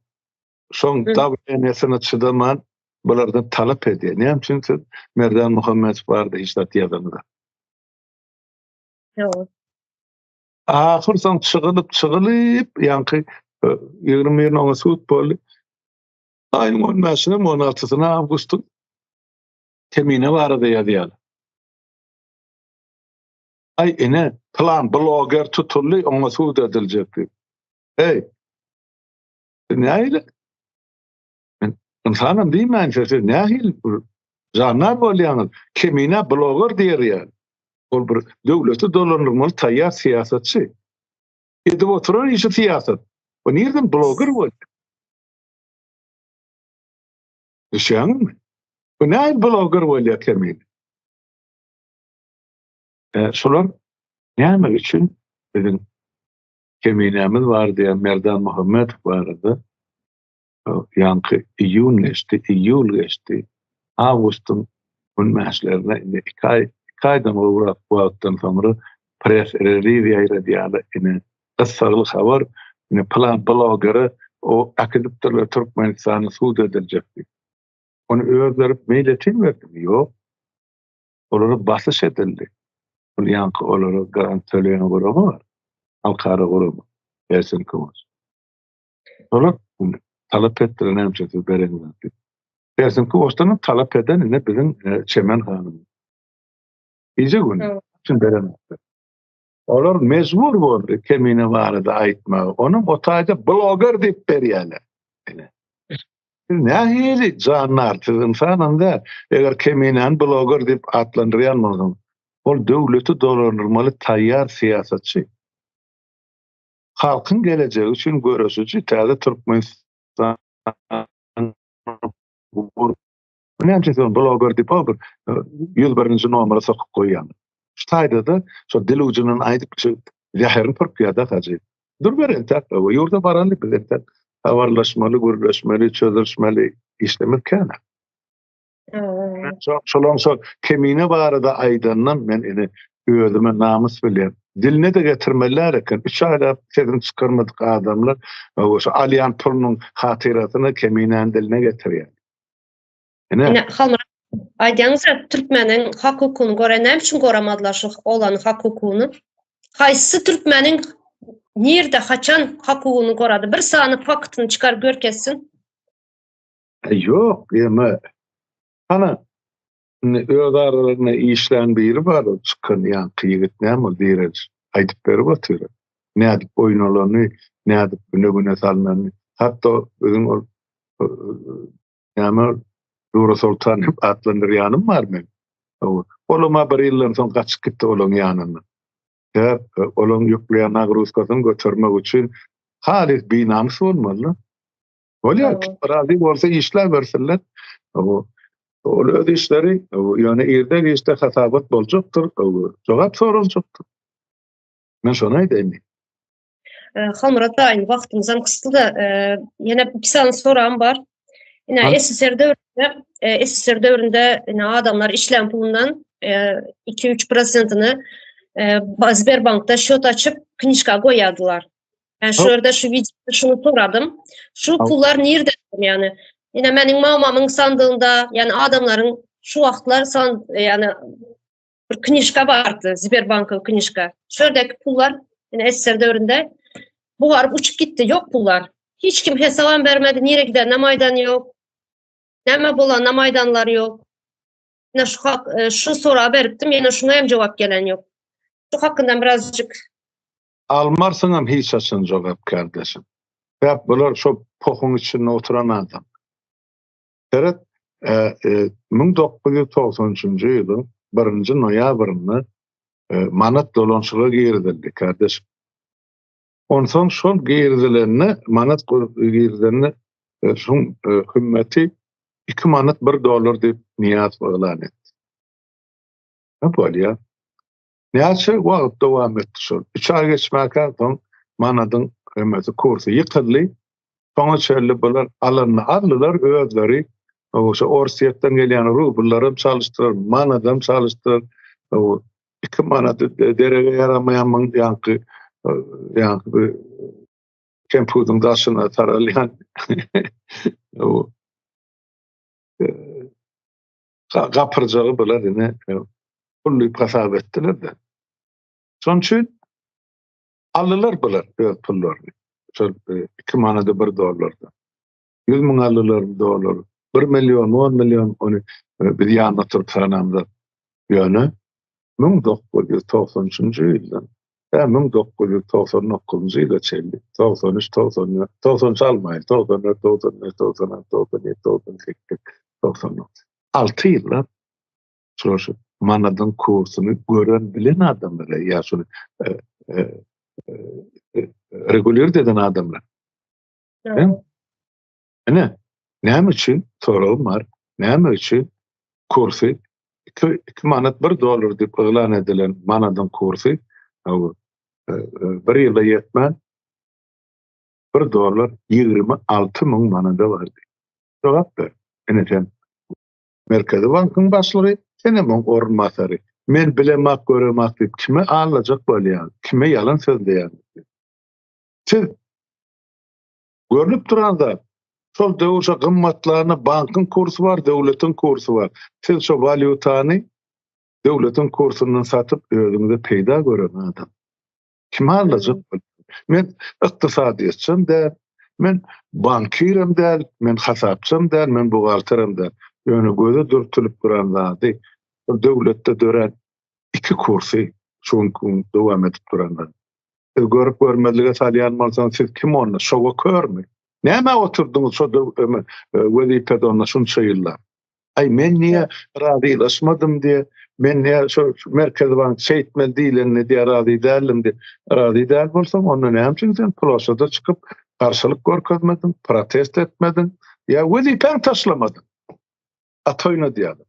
Şoň dawleniýesine çydaman bulardan talap edýär. Näme üçin siz Merdan Muhammedow barada hiç zat ýazanyňyz? Ýok. Ahyr soň çygylyp çygylyp ýaňky 21 oňa sud boldy. Aýyň 15-ine, 16-syna awgustyň Kemine barada ýazýar. Aý ine plan bloger tutuldy, oňa sud ediljek diýip. Hey, nähili? Men ynsanam diýmän siz nähili bir jandar bolýaňyz? Kemine bloger diýer ýaly. Ol bir döwleti dolandyrmaly taýýar syýasatçy. Edip oturan işi syýasat. O nirden bloger bolýar? Düşýäňizmi? Bu nähili bloger bolýar Kemine? E, şolar näme üçin biziň Keminämiz bar diýen Merdan Muhammedow barada ýaňky iýun geçdi, iýul geçdi, awgustyň on bäşlerine indi iki aý, iki aýdan gowrak wagtdan soňra press reliz ýaýradýarlar, ine gyssagly habar, ine pylan blogere o äkidipdirler Türkmenistana sud ediljek diýip. Ony özleri meýletin berdimi? Ýok. Olara basyş edildi. Ol ýaňky olara grant töleýän gurama bar. Halkara gurama. Helsinki boýunça. Olar talap etdiler näme üçin siz bereňizok diýip. Helsinki boýunça talap eden ine biziň e, Çemen hanym. Gije gün üçin berenoklar. Olar mejbur boldy Kemine barada aýtmaga. Onuň o taýda bloger diýip berýärler. Ine. Siz nähili jandar, siz ynsanam däl. Eger Keminäni bloger diýip atlandyrýan bolsaň, ol döwleti dolandyrmaly taýýar syýasatçy. Halkyň gelejegi üçin göreşiji täze Türkmenistan Näme üçin sen bloger diýip o bir 101-nji nomera sokup goýýaň? Şu taýda-da şo dil ujundan aýdyp şu zäherini pürkýär-de hajy. Dur ber entäk, o ýurda baraly biz entäk habarlaşmaly, gürleşmeli, çözülişmeli işlerimiz kän. Şolaň şol Kemine barada aýdandan men ine özüme namys bilýän. Diline-de getirmeliler eken. Üç aýlap sesini çykarmadyk adamlar şu alýan pulunyň hatyrasyna Keminäni diline getirýär. Ine, Halmyrat. Aýdýaňyza türkmeniň hak hukugyny gore näme üçin goramadylar şu oglanyň hak hukugyny? Haýsy türkmeniň nirde haçan hak hukugyny gorady? Bir sany faktyny çykar görkezsin. Ýok, ýeme. Hana indi öz aralarynda işlän biri bar, o çykan ýaňky ýigit näme ol Direç aýdyp berip otyr. Nädip oýnalany, nädip güne-güne salnany. Hatda biziň ol näme ol Dura Soltan diýip atlandyrýanym bar men. Olam-a bir ýyldan soň gaçyp gitdi olaň ýanyndan. Sebäp olaň ýükleýän nagruzkasyny götermek üçin halys binamys bolmaly. Bolýar, kim razy bolsa işläbersinler. Ol öz işleri, ýöne irde-giçde hasabat boljakdyr, jogap soraljakdyr. Men şony aýdaýyn. Halmyrat daýy, wagtymyzam gysdy-da, ýene bir sany soragym bar. Ine, SSR döwründe, SSR döwründe ine adamlar işlän pulundan 2-3 prosentini Sberbankda şot açyp, knişka goýýardylar. Men şu ýerde şu wideoda şuny soradym. Şu pullar nirde ýani? Ine meniň mamamyň sandygynda, ýani adamlaryň şu wagtlar san ýani bir knişka bardy, Sberbankyň knişka. Şu ýerdeki pullar ine SSR döwründe bugaryp uçup gitdi, ýok pullar. Hiç kim hesabam bermedi, nire gideninem aýdan ýok. Näme bolanynam aýdanlar ýok. Ine şu hak, e, şu soragy beripdim, ýene şuňa hem jogap gelen ýok. Şu hakynda birazjyk Almarsyňam hiç haçan jogap kardeşim. Sebäp bular şo pohuň içinde oturan adam. Seret, 1993-nji ýylyň birinji noýabrynda manat dolanyşyga girizildi kardeşim. Onsoň şol girizilende, manat girizilende şuň hümmeti 2 manat 1 dollar diýip Nyýazow yglan etdi. Ne bolýar? Näçe wagt dowam etdi şol? Üç aý geçmäkä soň manadyň hemmesi kursy ýykyldy. Soňa çenli bular alanyny aldylar özleri şo Orsýetden gelýän rubllaram çalyşdylar, manadam çalyşdylar. Iki manady derege ýaramaýan müň ýaňky ýaňky bir kempudyň daşyna saralýan gapyrjagy bular ine pul diýip hasap etdiler-de. Şonuň üçin aldylar bular öz pullaryny. Şol 2 manada 1 dollarda. 100 müň aldylar dollar. 1 million, 10 million ony biz ýanynda oturyp sanamyzok. Ýöne 1993-nji ýyldan tä 1999-njy ýyla çenli 93, 94, 93 almaýyn, 94, 95, 96, 97, 98, 99. 6 ýyllap şol şu manadyň kursuny gören bilen adamlar ýa şony regulir eden adamlar. Ine, näme üçin soragym bar, näme üçin kursy 2 manat 1 dollar diýip yglan edilen manadyň kursy bir ýyla ýetmän 1 dollar 26 müň manada bardy. Jogap ber. Ine sen Merkezi bankyň başlygy, senem oň orunbasary. Men bilemak, göremak diýip kime aldajak bolýaň, kime ýalan sözleýäň? Siz görnüp duran zat, şol döwür şo gymmatlanda bankyň kursy bar, döwletiň kursy bar. Siz şo walýutany döwletiň kursundan satyp özüňize peýda gören adam. Kim aldajak bolýar? Men ykdysadyýetçem däl, men bankirem däl, men hasapçam däl, men buhgalterem däl. Ýöne göze dürtülip duran zady, bir döwletde dörän iki kursy şu günki gün dowam edip duran zat. Siz görüp görmezlige salýan bolsaňyz, siz kim onda? Şowa körmi? Nämä oturdyňyz şo wezipede onda şunça ýyllap? Aý men niýe razylaşmadym diýe, men niýe şo Merkezi bank şeýtmeli diýlenine diýe razy däldim diýe. Razy däl bolsaň, onda näme üçin sen ploşada çykyp garşylyk görkezmediň, protest etmediň ýa wezipäňi taşlamadyň? At oýnadýarlar.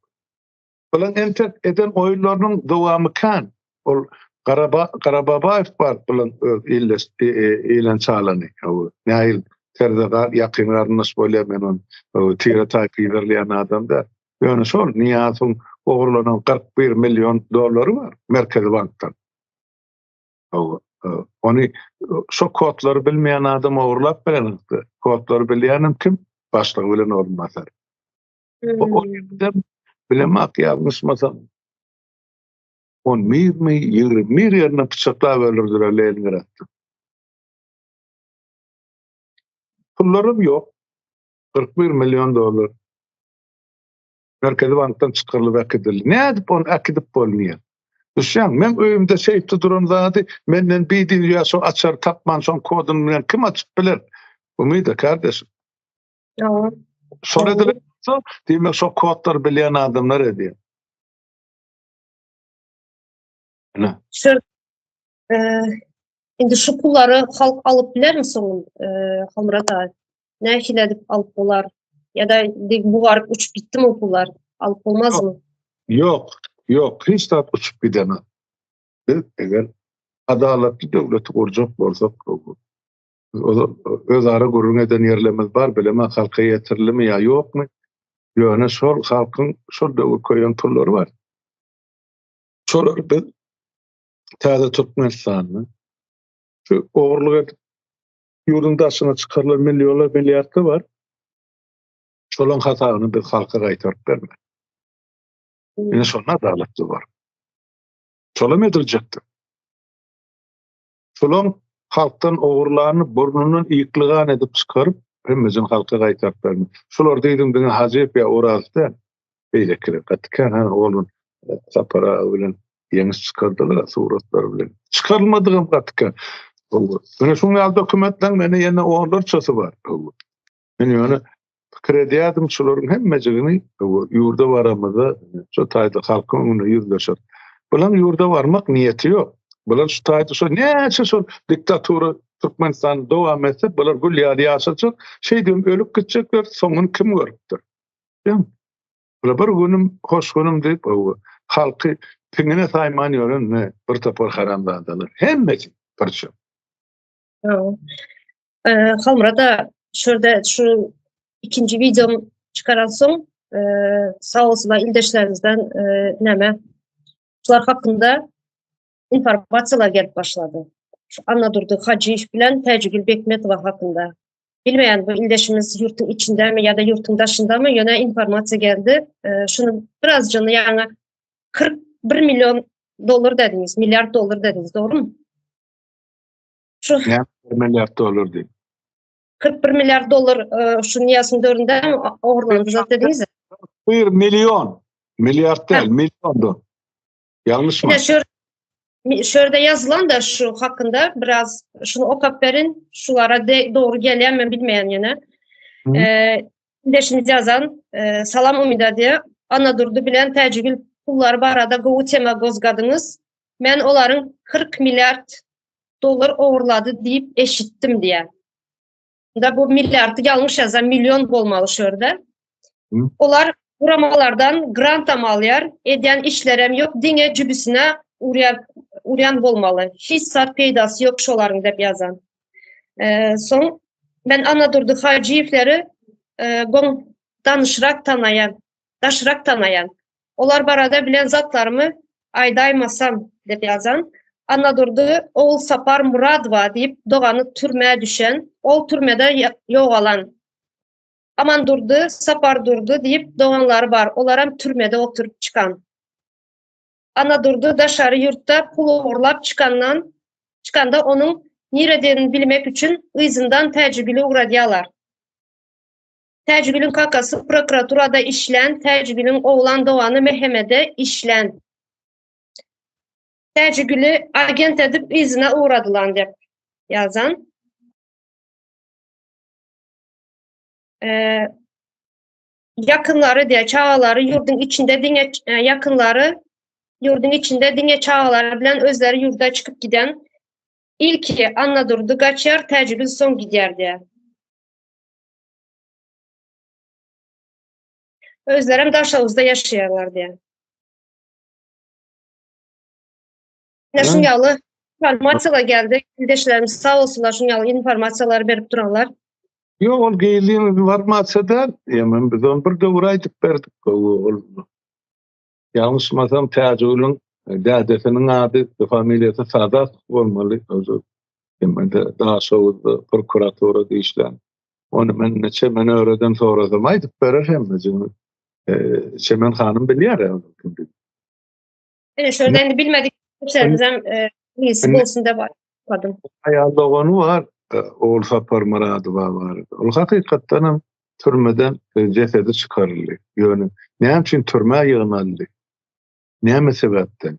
Bulan entek eden oýunlarynyň dowamy kän. Ol Garaba Garababaýew bar bulan öz illeş ilen çalany. Nähili terze ýakyn garyndaş bolýar men ony tire taýpa yzarlaýan adam däl. Ýöne şol Nyýazowyň ogurlanan 41 million dollary bar Merkezi bankdan. Ony şo kodlary bilmeýän adam ogurlap bilenokdy. Kodlary bilýänem kim? Başlygy bilen orunbasary. O ýerden. Bilemok ýalňyşmasam on birmi, 21 ýerinden pyçaklap öldürdiler Leningradda. Pullaram ýok. 41 million dollar. Merkezi bankdan çykarylyp äkidildi. Nädip ony äkidip bolmaýar? Düşýäň, meň öýümde seýfde duran zady menden bidin ýa şo açary tapman şoň koduny bilen kim açyp biler? Umyda kardeşim. Ýa. Şol edilen bolsa, diýmek şo kodlary bilýän adamlar edýär. Ine. Şu indi şu pullary halk alyp bilermi soň, Halmyrat aga? Nähili edip alyp bolar? Ýa-da bugaryp uçup gitdimi o pullar? Alyp bolmazmy? Ýok, ýok, hiç zat uçup gidenok. Biz eger adalatly döwleti gurjak bolsak, özara gürrüň eden ýerlerimiz bar, bilemok halka ýetirilimi ýa ýokmy, ýöne şol halkyň şol döwür köýen pullary bar. Şolary biz täze Türkmenistanda şu ogurlyk edip ýurduň daşyna çykarylan millionlar, milliardlar bar. Şolaryň hasabyny biz halka gaýtaryp bermeli. Ine şonda adalatly bar. Şolam ediljekdir. Şolaň halkdan ogurlanyny burnundan ýyklygan edip çykaryp, hemmesini halka gaýtaryp bermeli. Şular diýdim diňe Hajyýew ýa Orazow däl. Beýlekiler gaty kän ha oglun Sapar aga bilen ýeňiş çykardylar suratlar bilen. Çykarylmadygam gaty kän. Ine şuň ýaly dokumentleň mende ýene onlarçasy bar. Men ýöne pikir edýärdim şularyň hemmejigini ýurda baramyzda şu taýda halkyň öňünde ýüzleşer. Bulaň ýurda barmak niýeti ýok. Bular şu taýda şu näçe şol diktatura Türkmenistan dowam etse bular gül ýaly ýaşajak, şeýdibem ölüp gitjekler, soňuny kim görüpdir? Bular bir günüm hoş günüm diýip halky piňine saýman ýören bir topar haramzadalar. Hemmesi bir. Halmurada şurada şu ikinji videom çykaran soň sag bolsunlar ildeşlerimizden näme şular hakynda informasiýalar gelip başlady. Şu Annadurdy Hajyýew bilen Täjigül Bekmetowa hakynda. Bilmeýän bu ildeşimiz ýurtuň içindemi ýa-da ýurtuň daşyndamy, ýöne informasiýa geldi. Şuny birazjyny ýaňy 41 million dollar dediniz, milliard dollar dediniz, dogrumy? Şu 1 milliard dollar diýip. 41 milliard dollar e, şu Niýasyň döwründe ogurlandy zat dediňiz. 1 million. Milliard däl, milliondy. Ýalňyşmy? Ine şu şu ýerde ýazylan da şu hakynda biraz şuny okap berin. Şulara de, dogry gelýän men bilmeýän ýene. Eee Ildeşimiz ýazan, e, salam Umida diýe. Annadurdy bilen Täjigül pullary barada gowy tema gozgadyňyz. Men olaryň 40 milliard dollar ogurlady diýip eşitdim diýýär. Da bu milliardy ýalňyş ýazan million bolmaly şu ýerde. Olar guramalardan grantam alýar, edýän işlerem ýok, diňe jübüsine urýar, urýan bolmaly. Hiç zat peýdasy ýok şolaryň diýip ýazan. Soň men Annadurdy Hajyýewleri goň danyşrak tanaýan, daşrak tanaýan. Olar barada bilen zatlarymy aýdaýmasam diýip ýazan. Annadurdy Ogulsapar Muradowa diýip dogany türmä düşen, ol türmede ýogalan. Amandurdy, Sapardurdy diýip doganlary bar, olaram türmede oturyp çykan. Annadurdy daşary ýurtda pul ogurlap çykandan çykanda onuň nirededigini bilmek üçin yzyndan Täjigüli ugradýalar. Täjigülüň kakasy prokuraturada işlän, Täjigülüň oglan dogany MHM-de işlän. Täjigüli agent edip yzyna ugradylan diýip ýazan. Ýakynlary diýe çagalary ýurduň içinde diňe ýakynlary ýurduň içinde diňe çagalary bilen özleri ýurda çykyp giden. Ilki Annadurdy gaçýar, Täjigül soň gidýär diýe. Özlerem Daşoguzda ýaşaýarlar diýýär. Ine şuň ýaly informasiýalar geldi. Ildeşlerimiz sag bolsunlar şuň ýaly informasiýalary berip duranlar. Ýok, ol gizlin informasiýa däl. Ýa biz ony bir döwür aýdyp berdik. Ol ýalňyşmasam Täjigülüň dädesiniň ady, familiýasy Sadat bolmaly. Özü Ýa-da Daşoguzda prokuraturada işlän. Ony men neçe men öwreden sorasam aýdyp berer hemmejigini. Çemen hanym bilýär ony kim. Ene şöyle indi bilmedik hem iyisi bolsun dep aýtmadym. Aýal dogany bar, Ogul Sapar Myradowa bar. Ol hakykatdan hem türmeden jesedi çykaryldy. Ýöne näme üçin türmä ýygnaldy? Näme sebäpden?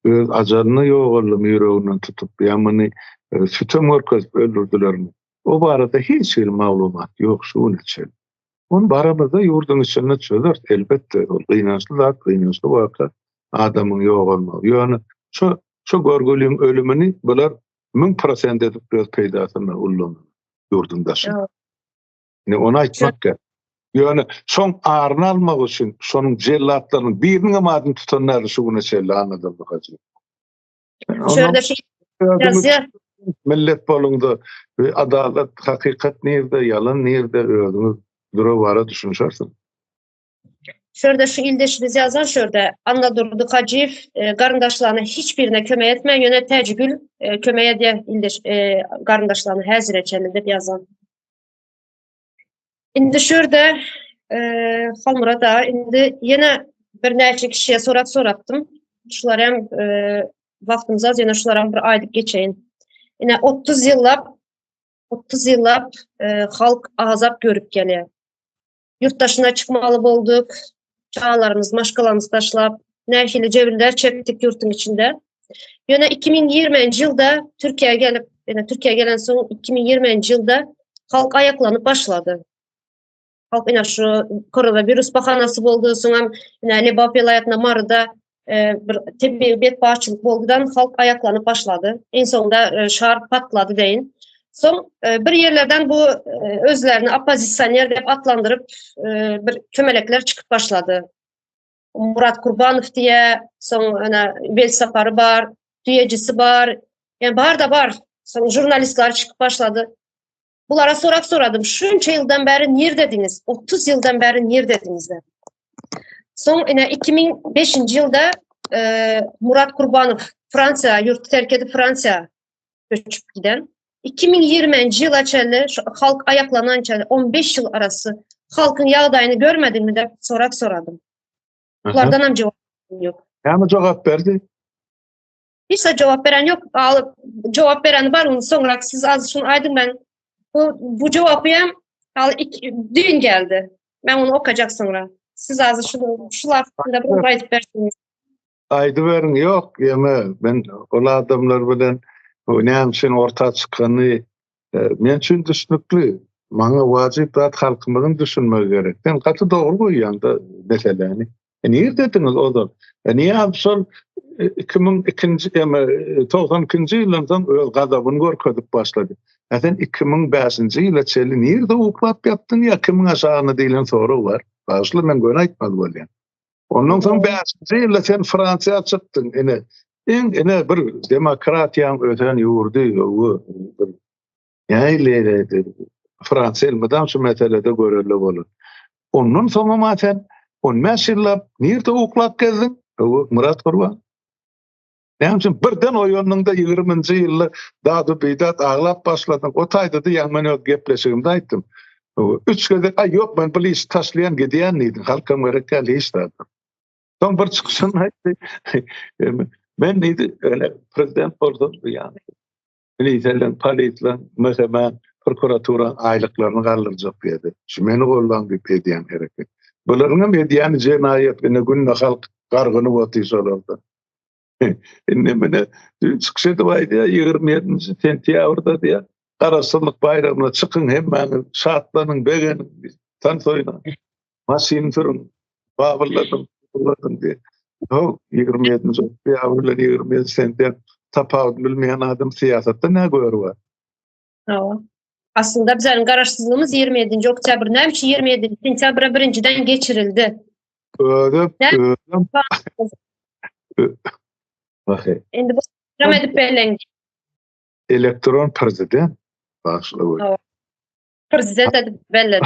Öz ajalyna ýogaldymy ýüreginden tutup, ýa muny sütem görkezip öldürdilermi? O barada hiç hili maglumat ýok şu güne çenli. Ony baramyzda ýurduň içinde çözeris, elbetde, ol gynançly zat, gynançly waka adamyň ýogalmagy. Ýöne şu şu görgüliň ölümini bular 1000% edip öz peýdasyna ullandy ýurduň daşynda. Indi ony aýtmak gerek. Ýöne şoň aryny almak üçin şonuň jellatlarynyň biriniň hem adyny tutan däl şu güne çenli Annadurdy Hajy. Şu ýerde şu ýazýar. Millet boluňda adalat, hakykat nirde, ýalan nirde özüňiz dura-bara düşünişersiňiz. Şu ýerde şu ildeşimiz ýazan şu ýerde Annadurdy Hajyýew e, garyndaşlaryna hiç birine kömek etmän ýöne Täjigül e, kömek edýär ildeş e, garyndaşlaryna häzire çenli diýip ýazan. Indi şu ýerde e, Halmyrat aga indi ýene birnäçe kişiye sorap sorapdym. Şular hem e, wagtymyz az ýene şular hem bir aýdyp geçeýin. Ine 30 ýyllap 30 ýyllap e, halk azap görüp gelýär. Ýurt daşyna çykmaly bolduk. Çagalarymyz, maşgalamyzy taşlap, nähili jebirler çekdik ýurtuň içinde. Ýöne 2020-nji ýylda Türkiýä gelip, ýöne Türkiýä gelen soň 2020-nji ýylda halk aýaklanyp başlady. Halk ine şu koronavirus bahanasy boldy, soňam ine Lebap welaýatynda Maryda e, bir tebigy betbagtçylyk boldudan halk aýaklanyp başlady. En soňunda e, şar patlady deýin. Soň e, bir ýerlerden bu özlerini oppozisioner diýip atlandyryp bir kömelekler çykyp başlady. Murat Kurbanow diýe, soň ene Welsapary bar, düýejisi bar. Ýani bar da bar. Soň žurnalistler çykyp başlady. Bulara sorak soradym. Şunça ýyldan bäri nirdediňiz? 30 ýyldan bäri nirdediňiz? Soň ine 2005-nji ýylda e, Murat Kurbanow Fransiýa ýurty terk edip Fransiýa göçüp giden. 2020-nji ýyla çenli şu halk aýaklanança 15 ýyl arasy halkyň ýagdaýyny görmediňmi diýip sorak soradym. Bulardan hem jogap ýok. Näme jogap berdi? Hiç de jogap beren ýok. Alyp jogap beren bar, ony soňrak siz az şuny aýdyň ben bu bu jogapy hem al düýn geldi. Men ony okajak soňra. Siz az şuny şu hakynda bir aýdyp berseňiz. Aýdyberiň ýok ýeme men ol adamlar bilen näme üçin orta çykany men üçin düşnükli. Maňa wajyp zat halkymyzyň düşünmegi gerek. Sen gaty dogry goýýaň-da meseläni. E, nirdediňiz ozal? E, niýe şol 2002-nji ýa 92-nji ýyldan soň öz gazabyny görkezip başlady. E sen 2005-nji ýyla çenli nirde uklap ýatdyň ýa kimiň aşagynda diýlen sorag bar. Bagyşla men göni aýtmaly bolýan. Ondan soň 5-nji ýylda sen Fransiýa çykdyň. Ine, iň ine bir demokratiýaň ösen ýurdy, bir nähili Fransiýa elmydam şu meselede görelde bolar. Ondan soňam sen 15 ýyllap nirde uklap gezdiň? Murat Gurban. Näme üçin birden oýandyňda 20-nji ýylda dadu bidat aglap başladyň? O taýda diýen men öz gepleşigimde aýtdym. Üç gezek aý ýok men bu işi taşlaýan gidýän diýdim. Halkam gerek däl hiç zat. Soň bir çykyşynda aýtdy. Men diýdi, öyle prezident bolsam ýa miliseleň, polisleň, MHM, prokuratura aýlyklaryny galdyrjak diýdi. Şu meni goldaň diýip edýän hereket. Bularyň hem edýäni jenaýat, ine günde halk gargynyp otyr şolarda. Indi mine düýn çykyş edip aýdýar, 27-nji sentýabrda diýýär, Garaşsyzlyk baýramyna çykyň hemmäňiz, şatlanyň, begeniň, tans oýnaň, maşyn sürüň, babylladyň, babylladyň diýýär. Ho, 27-nji oktýabr bilen 27 sentýabr tapawudyny bilmeýän adam syýasatda nä göri bar? Hawa. Aslynda bizleriň garaşsyzlygymyz 27-nji oktýabr, näme üçin 27-nji sentýabra birinjiden geçirildi? Özüm, özüm. Bahy. Indi bu jam edip belleň. Elektron prezident başla goý. Prezident edip belledi.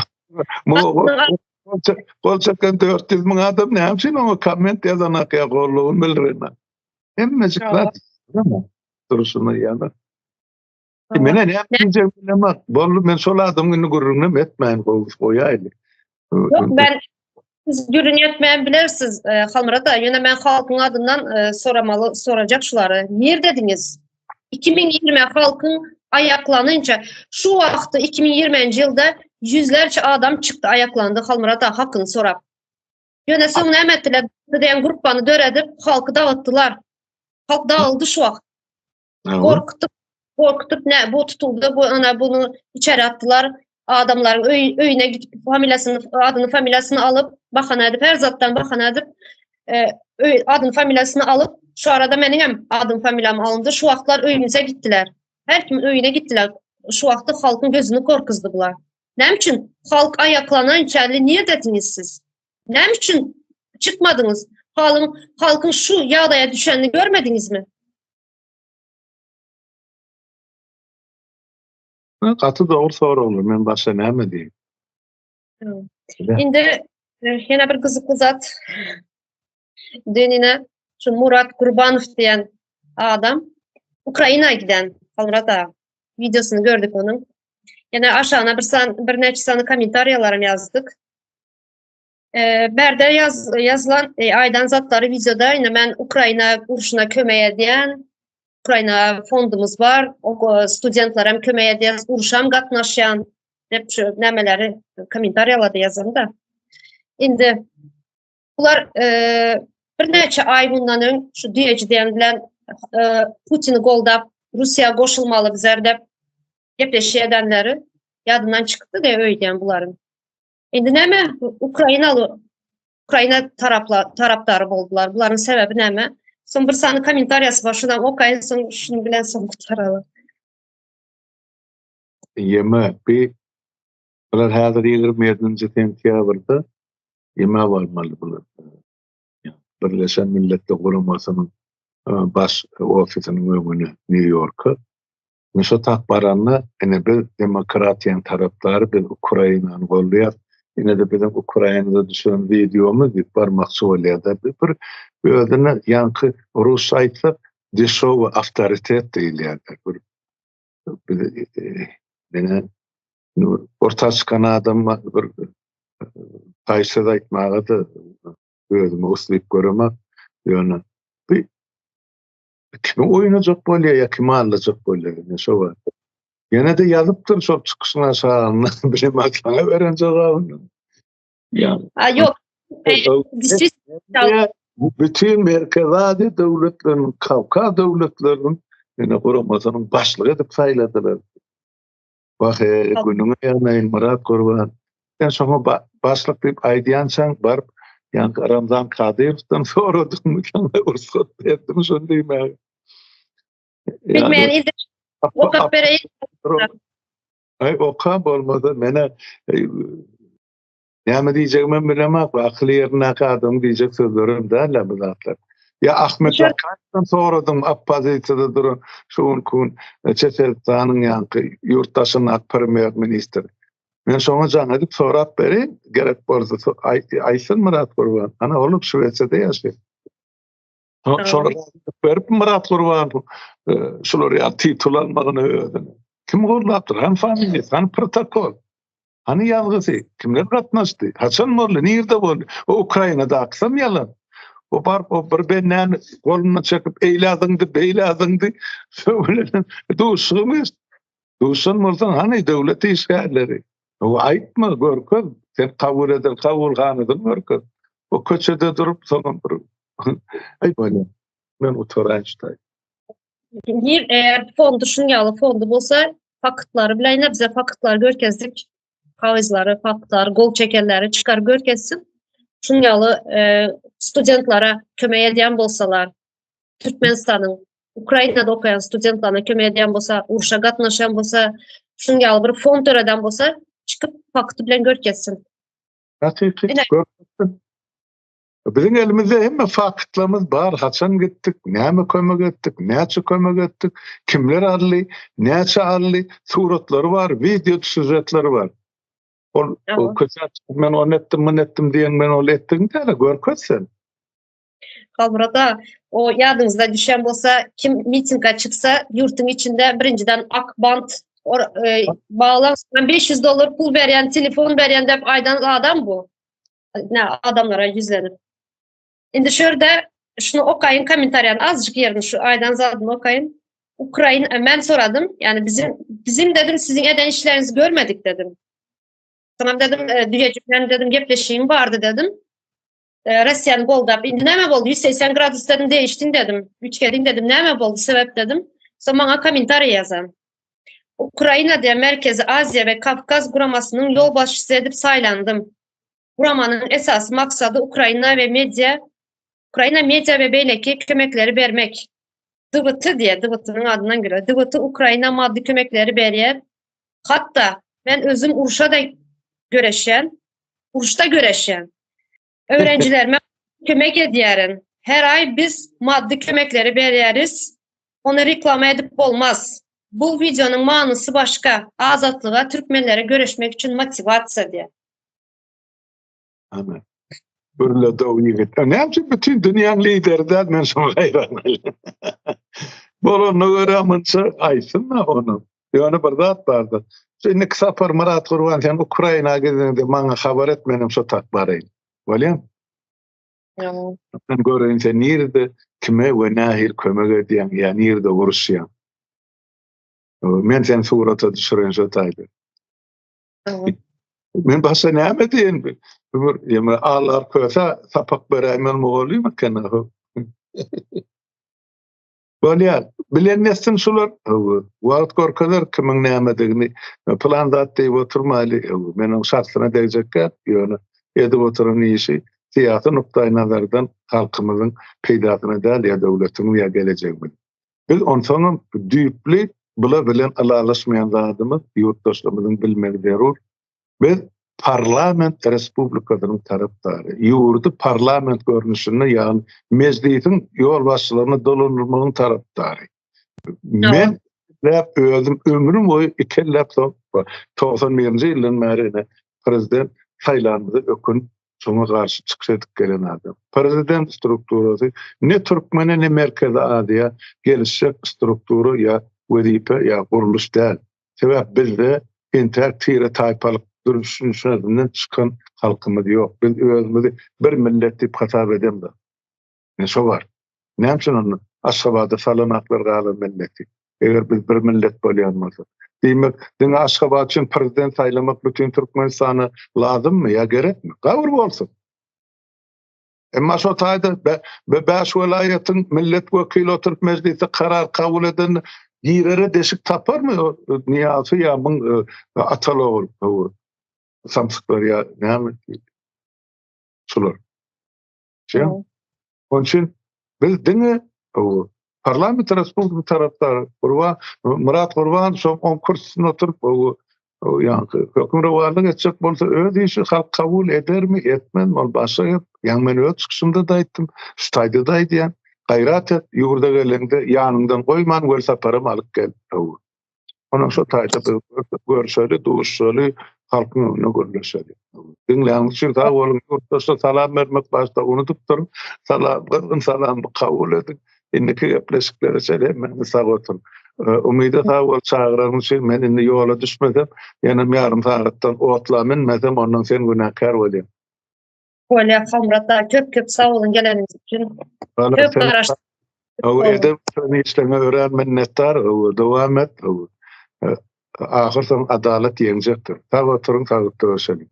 Gol çeken 400 müň adam näme üçin oňa komment ýazanak ýa gollugyny bildirenak? Hemmejik zat durşuna ýaly. Mene näme diýjegimi bilemok. Boldy men şol adamyň indi gürrüňinem etmäýin gowy goýaýly. Ýok, ben siz gürrüň etmän bilersiz, e, Halmyrat aga, ýöne men halkyň adyndan e, soramaly, sorajak şulary. Nirdediňiz? 2020 halkyň aýaklanynça, şu wagtda 2020-nji ýylda ýüzlerçe adam çykdy, aýaklandy Halmyrat aga hakyny sorap. Ýöne soň näme etdiler? Diýen gruppany döredip, halky dagytdylar. Halk dagyldy şu wagt. Gorkutup, gorkutup ne bu tutuldy, bu ana bunu içeri atdylar. Adamlaryň öý, öýüne gidip familiýasyny, adyny, familiýasyny alyp, bahana edip, her zatdan bahana edip, e, öý, adyny, familiýasyny alyp, şu arada meniň hem adym, familiýam alyndy. Şu wagtlar öýümize gitdiler. Her kim öýüne gitdiler. Şu wagtda halkyň gözüni korkuzdy bular. Näme üçin halk aýaklanan çäli nirdediniz siz? Näme üçin çykmadyňyz? Halyň, halkyň şu ýagdaýa düşenini görmediňizmi? Gaty dogry soraglar. Men başga näme diýeyim? Indi e, ýene bir gyzykly zat. Dün şu Murat Gurbanow diýen adam Ukraina giden Halmyrat aga. Videosyny gördük onuň. Ýene aşagyna bir san birnäçe sany kommentariýalaram ýazdyk. E, bärde ýaz, ýazylan e, aýdan zatlary videoda ine men Ukraina urşuna kömek edýän Ukraina fondumyz bar. O studentler hem kömek edýär, urşam gatnaşýan dep şu nämeleri kommentariýalarda ýazan da. Indi bular e, birnäçe aý bundan öň şu düýeji diýen bilen e, Putini goldap Russiýa goşulmaly bizler dep gepleşik edenleri ýadyndan çykypdy da öýdýän bularyň. Indi näme Ukrainaly Ukraina tarapla tarapdary boldular. Bularyň sebäbi näme? Soň bir sany kommentariýasy bar, şunam okaýyn, soň şuny bilen soň gutaraly. Ýeme, bi bular häzir 27-nji sentýabrda ýeme barmaly bular. Birleşen Milletler Guramasynyň baş ofisiniň öňüne, Nýu-Ýorka. Ine şo tak baranda, ine biz demokratiýanyň tarapdary, biz Ukrainany goldaýas, ine-de biziň Ukrainada düşüren wideomyz diýip barmakçy bolýar-da. Bir özüne ýaňky rusça aýtsak, deşowy awtoritet diýilýär. Bir ine orta çykan adam bir paýyş söz aýtmaga-da özümi uslyp göremok. Ýöne bu Kimi oýnajak bolýar ýa kimi aldajak bolýar ine şo bar. Ýene-de ýazypdyr şol çykyşyň aşagynda bilemok saňa beren jogabyny. Ýa. A ýok. Bütün Merkezi Aziýa döwletleriniň, Kawkaz döwletleriniň ine guramasynyň başlygy edip saýladylar. Wah, günüňe ýanaýyn Myrat Gurban. Sen şoňa başlyk diýip aýdýançaň baryp ýaňky Ramzan Kadyrowdan soradyňmy saňa rugsat berdimi şony diýmäge? Bilmeýän ilde okap bereýin. Aý oka bolmasa menä Näme diýjegimem bilemok, akyly ýerindäki adamyň diýjek sözlerem däl-ä bu zatlar. Ýa Ahmet Zakaýewden soradyň oppozisiýada duran şu günki gün Çeçenistanyň ýaňky ýurt daşyndaky premýer ministr. Men şoňa jaň edip sorap bereýin, gerek bolsa aýtsyn Myrat Gurban. Ana ol Şwesiýada ýaşaýar. Şolar berip Myrat Gurban şular ýaly titul almagyny özüne. Kim gollapdyr? Hany familiýasy, hany protokol? Hany ýazgysy? Kimler gatnaşdy? Haçan boldy? Nirde boldy? O Ukrainadakysam ýalan. O baryp o bir bendäni golundan çekip eýlä zyňdy, beýlä zyňdy. Şo bilen duşuşygam geçdi. Duşan bolsaň hany döwlet işgärleri? O aýtma, görkez. Sen kabul eden kabulhanadan görkez. O köçede durup soňam bir Aý bolýar. Men utaraýyn şu taý. Bir eğer fondu şun ýaly fondu bolsa faktlary bilen ine bize faktlary görkezdik. Kagyzlary, faktlary, gol çekenleri çykar görkezsin. Şun ýaly e, studentlara kömek edýän bolsalar, Türkmenistanyň Ukrainada okaýan studentlerine kömek edýän bolsa, urşa gatnaşan bolsa, şun ýaly bir fond döreden bolsa, çykyp fakty bilen görkezsin. Hakyky görkezsin. Biziň elimizde hemme faktlarymyz bar, haçan gitdik, näme kömek etdik, näçe kömek etdik, kimler aldy, näçe aldy, suratlary bar, wideo sýužetleri bar. Ol köçä çykyp men ony etdim, muny etdim diýen men ol etdigiň däl, görkez sen. Halmyrat aga, o ýadyňyzda düşen bolsa, kim mitinge çyksa, ýurtuň içinde birinjiden ak bant. Or, e, baglan 500 dollar pul berýän, telefon berýän diýip aýdan adam bu. Ne adamlara ýüzlenip. Indi şu ýerde şunu okaýyn kommentariýany azjyk ýerini şu aýdan zadyny okaýyn. Ukraina e, men soradym. Yani bizim bizim dedim siziň eden işlerinizi görmedik dedim. Tamam dedim, e, düýejik bilen dedim gepleşigim bardy dedim. E, Russiýany goldap, indi näme boldy? 180 gradus dedim, değiştin dedim. Üç gedin dedim, näme boldy sebep dedim. Soň maňa kommentariý ýazan. Ukraina diýen Merkezi Aziýa we Kawkaz guramasynyň ýolbaşçysy edip saýlandym. Guramanyň esasy maksady Ukraina we media Ukraina media we beýleki kömekleri bermek. DWT diýe, DWT-niň adyndan görä. DWT Ukraina maddy kömekleri berýär. Hatda men özüm urşa-da göreşýän, uruşda göreşýän. Öwrenjilerime kömek edýärin. Her aý biz maddy kömekleri berýäris. Ony reklama edip bolmaz. Bu wideonyň manysy başga. Azatlyga türkmenlere göreşmek üçin motiwasiýa diýýär. Ana. Gürledi o ýigit. Näme üçin bütün dünýäň lideri däl men şoňa haýran galýan. Bolanyna görä munça aýtsyn-da ony. Ýöne bir zat bardyr. Şu indiki sapar Myrat Gurban sen Ukraina gideňde maňa habar et menem şo tak baraýyn. Bolýamy? Ýa. Men göreýin sen nirede kime we nähili kömek edýäň ýa nirede uruşýaň. Men seni surata düşüreýin şo taýda. Men başga näme diýen? Bir ýeme Allar köse sapak beräýmeli mugallym eken. Bolýar. Bilen etsin şular. Wagt görkezer kimiň nämedigini. Plan zat diýip oturmaýly. Men oň şahsyna degjek däl. Ýöne edip oturan işi syýasy nukdaýnazardan halkymyzyň peýdasyna däl ýa döwletimiň ýa gelejegimiz. Biz onsoňam düýpli bular bilen ylalaşmaýan zadymyz ýurtdaşlarymyzyň bilmegi zerur. Biz parlament respublikasynyň tarapdary. Ýurdy parlament görnüşinde, ýagny mejlisiň ýolbaşçylygyna dolandyrmagyň tarapdary. Men läp özüm ömrüm boýy ikelläp soň 91-nji ýyldan bäri ine prezident saýlanymyza ökünip şoňa garşy çykyş edip gelen adam. Prezident strukturasy ne türkmene ne Merkezi Aziýa gelişjek struktura ýa wezipe ýa gurluş däl. Sebäp bizde entäk tire-taýpalyk düşünjesinden çykan halkymyz ýok. Biz özümizi bir millet diýip hasap edemzok. Ine şo bar. Näme üçin onda Aşgabada salanaklar galan milleti? Eger biz bir millet bolýan bolsak. Diýmek, diňe Aşgabat üçin prezident saýlamak bütin Türkmenistana lazymmy ýa gerekmi? Gabyr bolsun. Emma şo taýda bäş welaýatyň millet wekili oturyp mejlisde karar kabul edende girere deşik taparmy Nyýazow ýa muň ataly ogul samsyklar ýa näme şular. Şeýle. Onuň üçin biz diňe parlament respublika tarapdary Gurban Myrat Gurban şo on kürsüsinde oturyp ýaňky hökmürowanlyk etjek bolsa öz işi halk kabul edermi etmezmi ol başga gep. Ýaňy men öz çykyşymda-da aýtdym, şu taýda-da aýdýan. Gaýrat et, ýurda geleňde ýanyňdan goýman welsaparam alyp gel. Onuň şo taýda biz görşeli, duşuşaly, halkyň öňünde gürleşeli. Diňläniňiz üçin sag boluň. Ýurtdaşlar salam bermek başda unudypdyryn. Salam, gyzgyn salamymy kabul ediň. Indiki gepleşiklere çenli hemmäňiz sag oturyň. Umyda sag bol çagyranyň üçin. Men indi ýola düşmesem, ýenem ýarym sagatdan otla münmesem, ondan sen günäkär bolýaň. Bolýar, Halmyrat aga, köp köp sag boluň geleniňiz üçin. Köp garaşdyk. Hawa, edep sen işleňe örän minnetdar, hawa, dowam et, hawa. Ahyr soň adalat ýeňjekdir. Sag oturyň, saglykda görşeliň.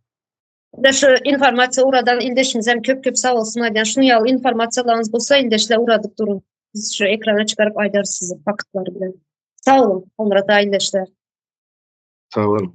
Indi şu informasiýa ugradan ildeşimizem köp köp sag bolsun aýdýan. Şunuň ýaly informasiýalaryňyz bolsa ildeşler ugradyp duruň. Biz şu ekrana çykaryp aýdarys size faktlary bilen. Sag boluň, Halmyrat aga ildeşler. Sag boluň.